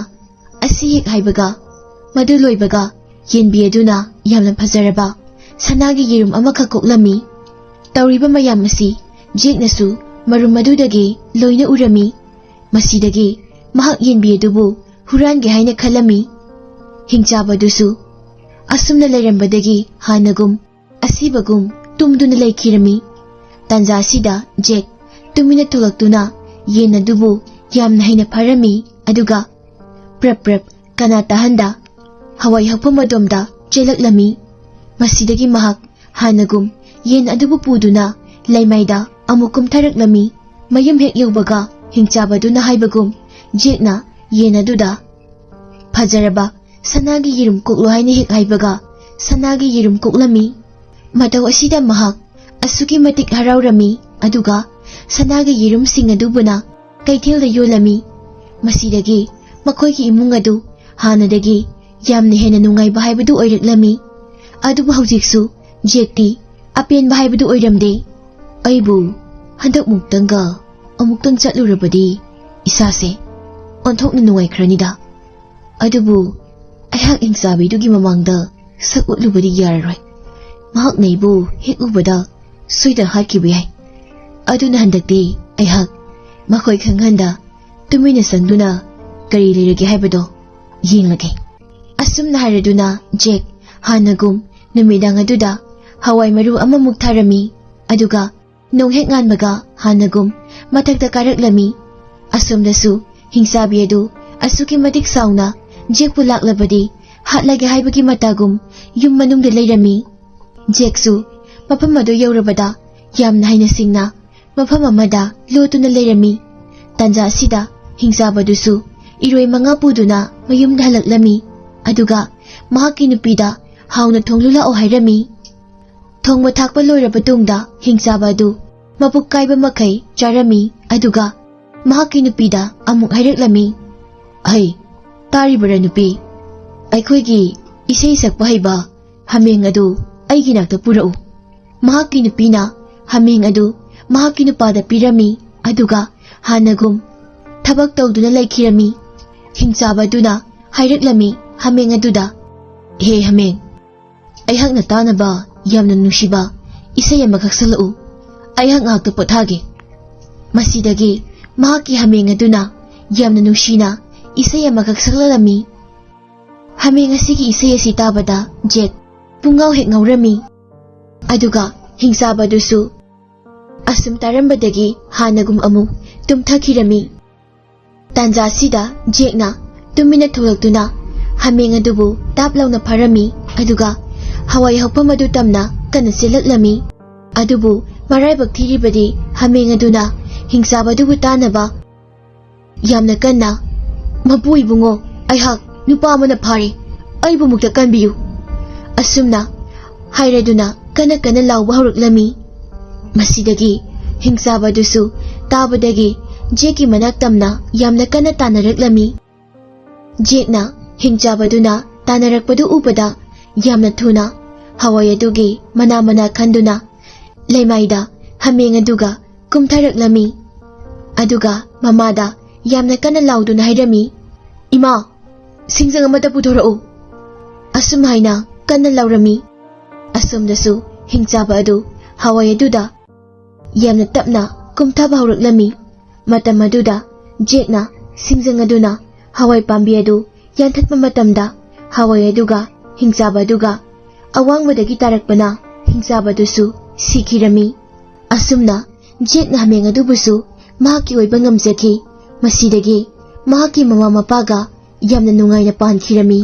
ꯑꯁꯤ ꯍꯦꯛ ꯍꯥꯏꯕꯒ, ꯃꯗꯨ ꯂꯣꯏꯕꯒ ꯌꯦꯟꯕꯤ ꯑꯗꯨꯅ ꯌꯥꯝꯅ ꯐꯖꯔꯕ ꯁꯅꯥꯒꯤ ꯌꯦꯔꯨꯝ ꯑꯃꯈꯛ ꯀꯣꯛꯂꯝꯃꯤ꯫ ꯇꯧꯔꯤꯕ ꯃꯌꯥꯝ ꯑꯁꯤ ꯖꯦꯛꯅꯁꯨ ꯃꯔꯨꯝ ꯑꯗꯨꯗꯒꯤ ꯂꯣꯏꯅ ꯎꯔꯝꯃꯤ꯫ ꯃꯁꯤꯗꯒꯤ ꯃꯍꯥꯛ ꯌꯦꯟꯕꯤ ꯑꯗꯨꯕꯨ ꯍꯨꯔꯥꯟꯒꯦ ꯍꯥꯏꯅ ꯈꯜꯂꯝꯃꯤ꯫ ꯍꯤꯡꯆꯥꯕꯗꯨꯁꯨ ꯑꯁꯨꯝꯅ ꯂꯩꯔꯝꯕꯗꯒꯤ ꯍꯥꯟꯅꯒꯨꯝ ꯑꯁꯤꯕꯒꯨꯝ ꯇꯨꯝꯗꯨꯅ ꯂꯩꯈꯤꯔꯝꯃꯤ꯫ ꯇꯥꯟꯖꯥ ꯑꯁꯤꯗ ꯖꯦꯛ ꯇꯨꯃꯤꯟꯅ ꯊꯣꯛꯂꯛꯇꯨꯅ ꯌꯦꯟ ꯑꯗꯨꯕꯨ ꯌꯥꯝꯅ ꯍꯩꯅ ꯐꯥꯔꯝꯃꯤ, ꯑꯗꯨꯒ ꯄ꯭ꯔꯞ ꯄ꯭ꯔꯞ ꯀꯅꯥ ꯇꯥꯍꯟꯗ ꯍꯋꯥꯏ ꯍꯧꯐꯝ ꯑꯗꯣꯝꯗ ꯆꯦꯜꯂꯛꯂꯝꯃꯤ꯫ ꯃꯁꯤꯗꯒꯤ ꯃꯍꯥꯛ ꯍꯥꯟꯅꯒꯨꯝ ꯌꯦꯟ ꯑꯗꯨꯕꯨ ꯄꯨꯗꯨꯅ ꯂꯩꯃꯥꯏꯗ ꯑꯃꯨꯛ ꯀꯨꯝꯊꯔꯛꯂꯝꯃꯤ꯫ ꯃꯌꯨꯝ ꯍꯦꯛ ꯌꯧꯕꯒ ꯍꯤꯡꯆꯥꯕꯗꯨꯅ ꯍꯥꯏꯕꯒꯨꯝ ꯖꯦꯛꯅ ꯌꯦꯟ ꯑꯗꯨꯗ ꯐꯖꯔꯕ ꯁꯅꯥꯒꯤ ꯌꯦꯔꯨꯝ ꯀꯣꯛꯂꯣ ꯍꯥꯏꯅ ꯍꯦꯛ ꯍꯥꯏꯕꯒ ꯁꯅꯥꯒꯤ ꯌꯦꯔꯨꯝ ꯀꯣꯛꯂꯝꯃꯤ꯫ ꯃꯇꯧ ꯑꯁꯤꯗ ꯃꯍꯥꯛ ꯑꯁꯨꯛꯀꯤ ꯃꯇꯤꯛ ꯍꯔꯥꯎꯔꯝꯃꯤ, ꯑꯗꯨꯒ ꯁꯅꯥꯒꯤ ꯌꯦꯔꯨꯝꯁꯤꯡ ꯑꯗꯨꯕꯨꯅ ꯀꯩꯊꯦꯜꯗ ꯌꯣꯜꯂꯝꯃꯤ꯫ ꯃꯁꯤꯗꯒꯤ ꯃꯈꯣꯏꯒꯤ ꯏꯃꯨꯡ ꯑꯗꯨ ꯍꯥꯟꯅꯗꯒꯤ ꯌꯥꯝꯅ ꯍꯦꯟꯅ ꯅꯨꯡꯉꯥꯏꯕ ꯍꯥꯏꯕꯗꯨ ꯑꯣꯏꯔꯛꯂꯝꯃꯤ꯫ ꯑꯗꯨꯕꯨ ꯍꯧꯖꯤꯛꯁꯨ ꯖꯦꯛꯇꯤ ꯑꯄꯦꯟꯕ ꯍꯥꯏꯕꯗꯨ ꯑꯣꯏꯔꯝꯗꯦ꯫ "ꯑꯩꯕꯨ ꯍꯟꯗꯛ ꯃꯨꯛꯇꯪꯒ ꯑꯃꯨꯛꯇꯪ ꯆꯠꯂꯨꯔꯕꯗꯤ ꯏꯁꯥꯁꯦ ꯑꯣꯟꯊꯣꯛꯅ ꯅꯨꯡꯉꯥꯏꯈ꯭ꯔꯅꯤꯗ꯫ ꯑꯗꯨꯕꯨ ꯑꯩꯍꯥꯛ ꯍꯤꯡꯆꯥꯕꯤꯗꯨꯒꯤ ꯃꯃꯥꯡꯗ ꯁꯛ ꯎꯠꯂꯨꯕꯗꯤ ꯌꯥꯔꯔꯣꯏ꯫ ꯃꯍꯥꯛꯅ ꯑꯩꯕꯨ ꯍꯦꯛ ꯎꯕꯗ ꯁꯣꯏꯗꯅ ꯍꯥꯠꯈꯤꯕ ꯌꯥꯏ꯫ ꯑꯗꯨꯅ ꯍꯟꯗꯛꯇꯤ ꯑꯩꯍꯥꯛ ꯃꯈꯣꯏ ꯈꯪꯍꯟꯗ ꯇꯨꯃꯤꯟꯅ ꯆꯪꯗꯨꯅ ꯀꯔꯤ ꯂꯩꯔꯒꯦ ꯍꯥꯏꯕꯗꯣ ꯌꯦꯡꯂꯒꯦ꯫" ꯑꯁꯨꯝꯅ ꯍꯥꯏꯔꯗꯨꯅ ꯖꯦꯛ ꯍꯥꯟꯅꯒꯨꯝ ꯅꯨꯃꯤꯗꯥꯡ ꯑꯗꯨꯗ ꯍꯋꯥꯏ ꯃꯔꯨ ꯑꯃꯃꯨꯛ ꯊꯥꯔꯝꯃꯤ꯫ ꯑꯗꯨꯒ ꯅꯣꯡ ꯍꯦꯛ ꯉꯥꯟꯕꯒ ꯍꯥꯟꯅꯒꯨꯝ ꯃꯊꯛꯇ ꯀꯥꯔꯛꯂꯝꯃꯤ꯫ ꯑꯁꯣꯝꯗꯁꯨ ꯍꯤꯡꯆꯥꯕꯤ ꯑꯗꯨ ꯑꯁꯨꯛꯀꯤ ꯃꯇꯤꯛ ꯆꯥꯎꯅ ꯖꯦꯛꯄꯨ ꯂꯥꯛꯂꯕꯗꯤ ꯍꯥꯠꯂꯒꯦ ꯍꯥꯏꯕꯒꯤ ꯃꯇꯥꯒꯨꯝ ꯌꯨꯝ ꯃꯅꯨꯡꯗ ꯂꯩꯔꯝꯃꯤ꯫ ꯖꯦꯛꯁꯨ ꯃꯐꯝ ꯑꯗꯨ ꯌꯧꯔꯕꯗ ꯌꯥꯝꯅ ꯍꯩꯅ ꯁꯤꯡꯅ ꯃꯐꯝ ꯑꯃꯗ ꯂꯣꯠꯇꯨꯅ ꯂꯩꯔꯝꯃꯤ꯫ ꯇꯥꯟꯖꯥ ꯑꯁꯤꯗ ꯍꯤꯡꯆꯥꯕꯗꯨꯁꯨ ꯏꯔꯣꯏ ꯃꯉꯥ ꯄꯨꯗꯨꯅ ꯃꯌꯨꯝꯗ ꯍꯜꯂꯛꯂꯝꯃꯤ꯫ ꯑꯗꯨꯒ ꯃꯍꯥꯛꯀꯤ ꯅꯨꯄꯤꯗ ꯍꯥꯎꯅ ꯊꯣꯡꯂꯨ ꯂꯥꯛꯑꯣ ꯍꯥꯏꯔꯝꯃꯤ꯫ ꯊꯣꯡꯕ ꯊꯥꯛꯄ ꯂꯣꯏꯔꯕ ꯇꯨꯡꯗ ꯍꯤꯡꯆꯥꯕ ꯑꯗꯨ ꯃꯄꯨꯛ ꯀꯥꯏꯕ ꯃꯈꯩ ꯆꯥꯔꯝꯃꯤ꯫ ꯑꯗꯨꯒ ꯃꯍꯥꯛꯀꯤ ꯅꯨꯄꯤꯗ ꯑꯃꯨꯛ ꯍꯥꯏꯔꯛꯂꯝꯃꯤ, "ꯑꯩ ꯇꯥꯔꯤꯕꯔꯥ ꯅꯨꯄꯤ? ꯑꯩꯈꯣꯏꯒꯤ ꯏꯁꯩ ꯁꯛꯄ ꯍꯩꯕ ꯍꯥꯃꯦꯡ ꯑꯗꯨ ꯑꯩꯒꯤ ꯅꯥꯛꯇ ꯄꯨꯔꯛꯎ꯫ ꯃꯍꯥꯛꯀꯤ ꯅꯨꯄꯤꯅ ꯍꯥꯃꯦꯡ ꯑꯗꯨ ꯃꯍꯥꯛꯀꯤ ꯅꯨꯄꯥꯗ ꯄꯤꯔꯝꯃꯤ, ꯑꯗꯨꯒ ꯍꯥꯟꯅꯒꯨꯝ ꯊꯕꯛ ꯇꯧꯗꯨꯅ ꯂꯩꯈꯤꯔꯝꯃꯤ꯫ ꯍꯤꯡꯆꯥꯕ ꯑꯗꯨꯅ ꯍꯥꯏꯔꯛꯂꯝꯃꯤ ꯍꯥꯃꯦꯡ ꯑꯗꯨꯗ, "ꯍꯦ ꯍꯥꯃꯦꯡ, ꯑꯩꯍꯥꯛꯅ ꯇꯥꯅꯕ ꯌꯥꯝꯅ ꯅꯨꯡꯁꯤꯕ ꯏꯁꯩ ꯑꯃꯈꯛ ꯁꯛꯂꯛꯎ꯫ ꯑꯩꯍꯥꯛ ꯉꯥꯏꯍꯥꯛꯇ ꯄꯣꯊꯥꯒꯦ꯫" ꯃꯁꯤꯗꯒꯤ ꯃꯍꯥꯛꯀꯤ ꯍꯥꯃꯦꯡ ꯑꯗꯨꯅ ꯌꯥꯝꯅ ꯅꯨꯡꯁꯤꯅ ꯏꯁꯩ ꯑꯃꯈꯛ ꯁꯛꯂꯛꯂꯝꯃꯤ꯫ ꯍꯥꯃꯦꯡ ꯑꯁꯤꯒꯤ ꯏꯁꯩ ꯑꯁꯤ ꯇꯥꯕꯗ ꯖꯦꯛ ꯄꯨꯡꯉꯥꯎ ꯍꯦꯛ ꯉꯥꯎꯔꯝꯃꯤ꯫ ꯑꯗꯨꯒ ꯍꯤꯡꯆꯥꯕꯗꯨꯁꯨ ꯑꯁꯨꯝ ꯇꯥꯔꯝꯕꯗꯒꯤ ꯍꯥꯟꯅꯒꯨꯝ ꯑꯃꯨꯛ ꯇꯨꯝꯊꯈꯤꯔꯝꯃꯤ꯫ ꯇꯥꯟꯖꯥ ꯑꯁꯤꯗ ꯖꯦꯛꯅ ꯇꯨꯃꯤꯟꯅ ꯊꯣꯛꯂꯛꯇꯨꯅ ꯍꯥꯃꯦꯡ ꯑꯗꯨꯕꯨ ꯇꯥꯞ ꯂꯥꯎꯅ ꯐꯥꯔꯝꯃꯤ, ꯑꯗꯨꯒ ꯍꯋꯥꯏ ꯍꯧꯐꯝ ꯑꯗꯨ ꯇꯝꯅ ꯀꯟꯅ ꯆꯦꯜꯂꯛꯂꯝꯃꯤ꯫ ꯑꯗꯨꯕꯨ ꯃꯔꯥꯏꯕꯛ ꯊꯤꯔꯤꯕꯗꯤ ꯍꯥꯃꯦꯡ ꯑꯗꯨꯅ ꯍꯤꯡꯆꯥꯕ ꯑꯗꯨꯕꯨ ꯇꯥꯅꯕ ꯌꯥꯝꯅ ꯀꯟꯅ, "ꯃꯄꯨ ꯏꯕꯨꯡꯉꯣ, ꯑꯩꯍꯥꯛ ꯅꯨꯄꯥ ꯑꯃꯅ ꯐꯥꯔꯦ, ꯑꯩꯕꯨ ꯃꯨꯛꯇ ꯀꯟꯕꯤꯌꯨ" ꯑꯁꯨꯝꯅ ꯍꯥꯏꯔꯗꯨꯅ ꯀꯟꯅ ꯀꯟꯅ ꯂꯥꯎꯕ ꯍꯧꯔꯛꯂꯝꯃꯤ꯫ ꯃꯁꯤꯗꯒꯤ ꯍꯤꯡꯆꯥꯕ ꯑꯗꯨꯁꯨ ꯇꯥꯕꯗꯒꯤ ꯖꯦꯛꯀꯤ ꯃꯅꯥꯛ ꯇꯝꯅ ꯌꯥꯝꯅ ꯀꯟꯅ ꯇꯥꯟꯅꯔꯛꯂꯝꯃꯤ꯫ ꯖꯦꯛꯅ ꯍꯤꯡꯆꯥꯕꯗꯨꯅ ꯇꯥꯟꯅꯔꯛꯄꯗꯨ ꯎꯕꯗ ꯌꯥꯝꯅ ꯊꯨꯅ ꯍꯋꯥꯏ ꯑꯗꯨꯒꯤ ꯃꯅꯥ ꯃꯅꯥ ꯈꯟꯗꯨꯅ ꯂꯩꯃꯥꯏꯗ ꯍꯥꯃꯦꯡ ꯑꯗꯨꯒ ꯀꯨꯝꯊꯔꯛꯂꯝꯃꯤ꯫ ꯑꯗꯨꯒ ꯃꯃꯥꯗ ꯌꯥꯝꯅ ꯀꯟꯅ ꯂꯥꯎꯗꯨꯅ ꯍꯥꯏꯔꯝꯃꯤ, "ꯏꯃꯥ, ꯁꯤꯡꯖꯪ ꯑꯃꯠꯇ ꯄꯨꯊꯣꯔꯛꯎ!" ꯑꯁꯨꯝ ꯍꯥꯏꯅ ꯀꯟꯅ ꯂꯥꯎꯔꯝꯃꯤ꯫ ꯑꯁꯣꯝꯗꯁꯨ ꯍꯤꯡꯆꯥꯕ ꯑꯗꯨ ꯍꯋꯥꯏ ꯑꯗꯨꯗ ꯌꯥꯝꯅ ꯇꯞꯅ ꯀꯨꯝꯊꯕ ꯍꯧꯔꯛꯂꯝꯃꯤ꯫ ꯃꯇꯝ ꯑꯗꯨꯗ ꯖꯦꯛꯅ ꯁꯤꯡꯖꯪ ꯑꯗꯨꯅ ꯍꯋꯥꯏ ꯄꯥꯝꯕꯤ ꯑꯗꯨ ꯌꯥꯟꯊꯠꯄ ꯃꯇꯝꯗ ꯍꯋꯥꯏ ꯑꯗꯨꯒ ꯍꯤꯡꯆꯥꯕ ꯑꯗꯨꯒ ꯑꯋꯥꯡꯕꯗꯒꯤ ꯇꯥꯔꯛꯄꯅ ꯍꯤꯡꯆꯥꯕ ꯑꯗꯨꯁꯨ ꯁꯤꯈꯤꯔꯝꯃꯤ꯫ ꯑꯁꯨꯝꯅ ꯖꯦꯛꯅ ꯍꯥꯃꯦꯡ ꯑꯗꯨꯕꯨꯁꯨ ꯃꯍꯥꯛꯀꯤ ꯑꯣꯏꯕ ꯉꯝꯖꯈꯤ꯫ ꯃꯁꯤꯗꯒꯤ ꯃꯍꯥꯛꯀꯤ ꯃꯃꯥ ꯃꯄꯥꯒ ꯌꯥꯝꯅ ꯅꯨꯡꯉꯥꯏꯅ ꯄꯥꯟꯈꯤꯔꯝꯃꯤ꯫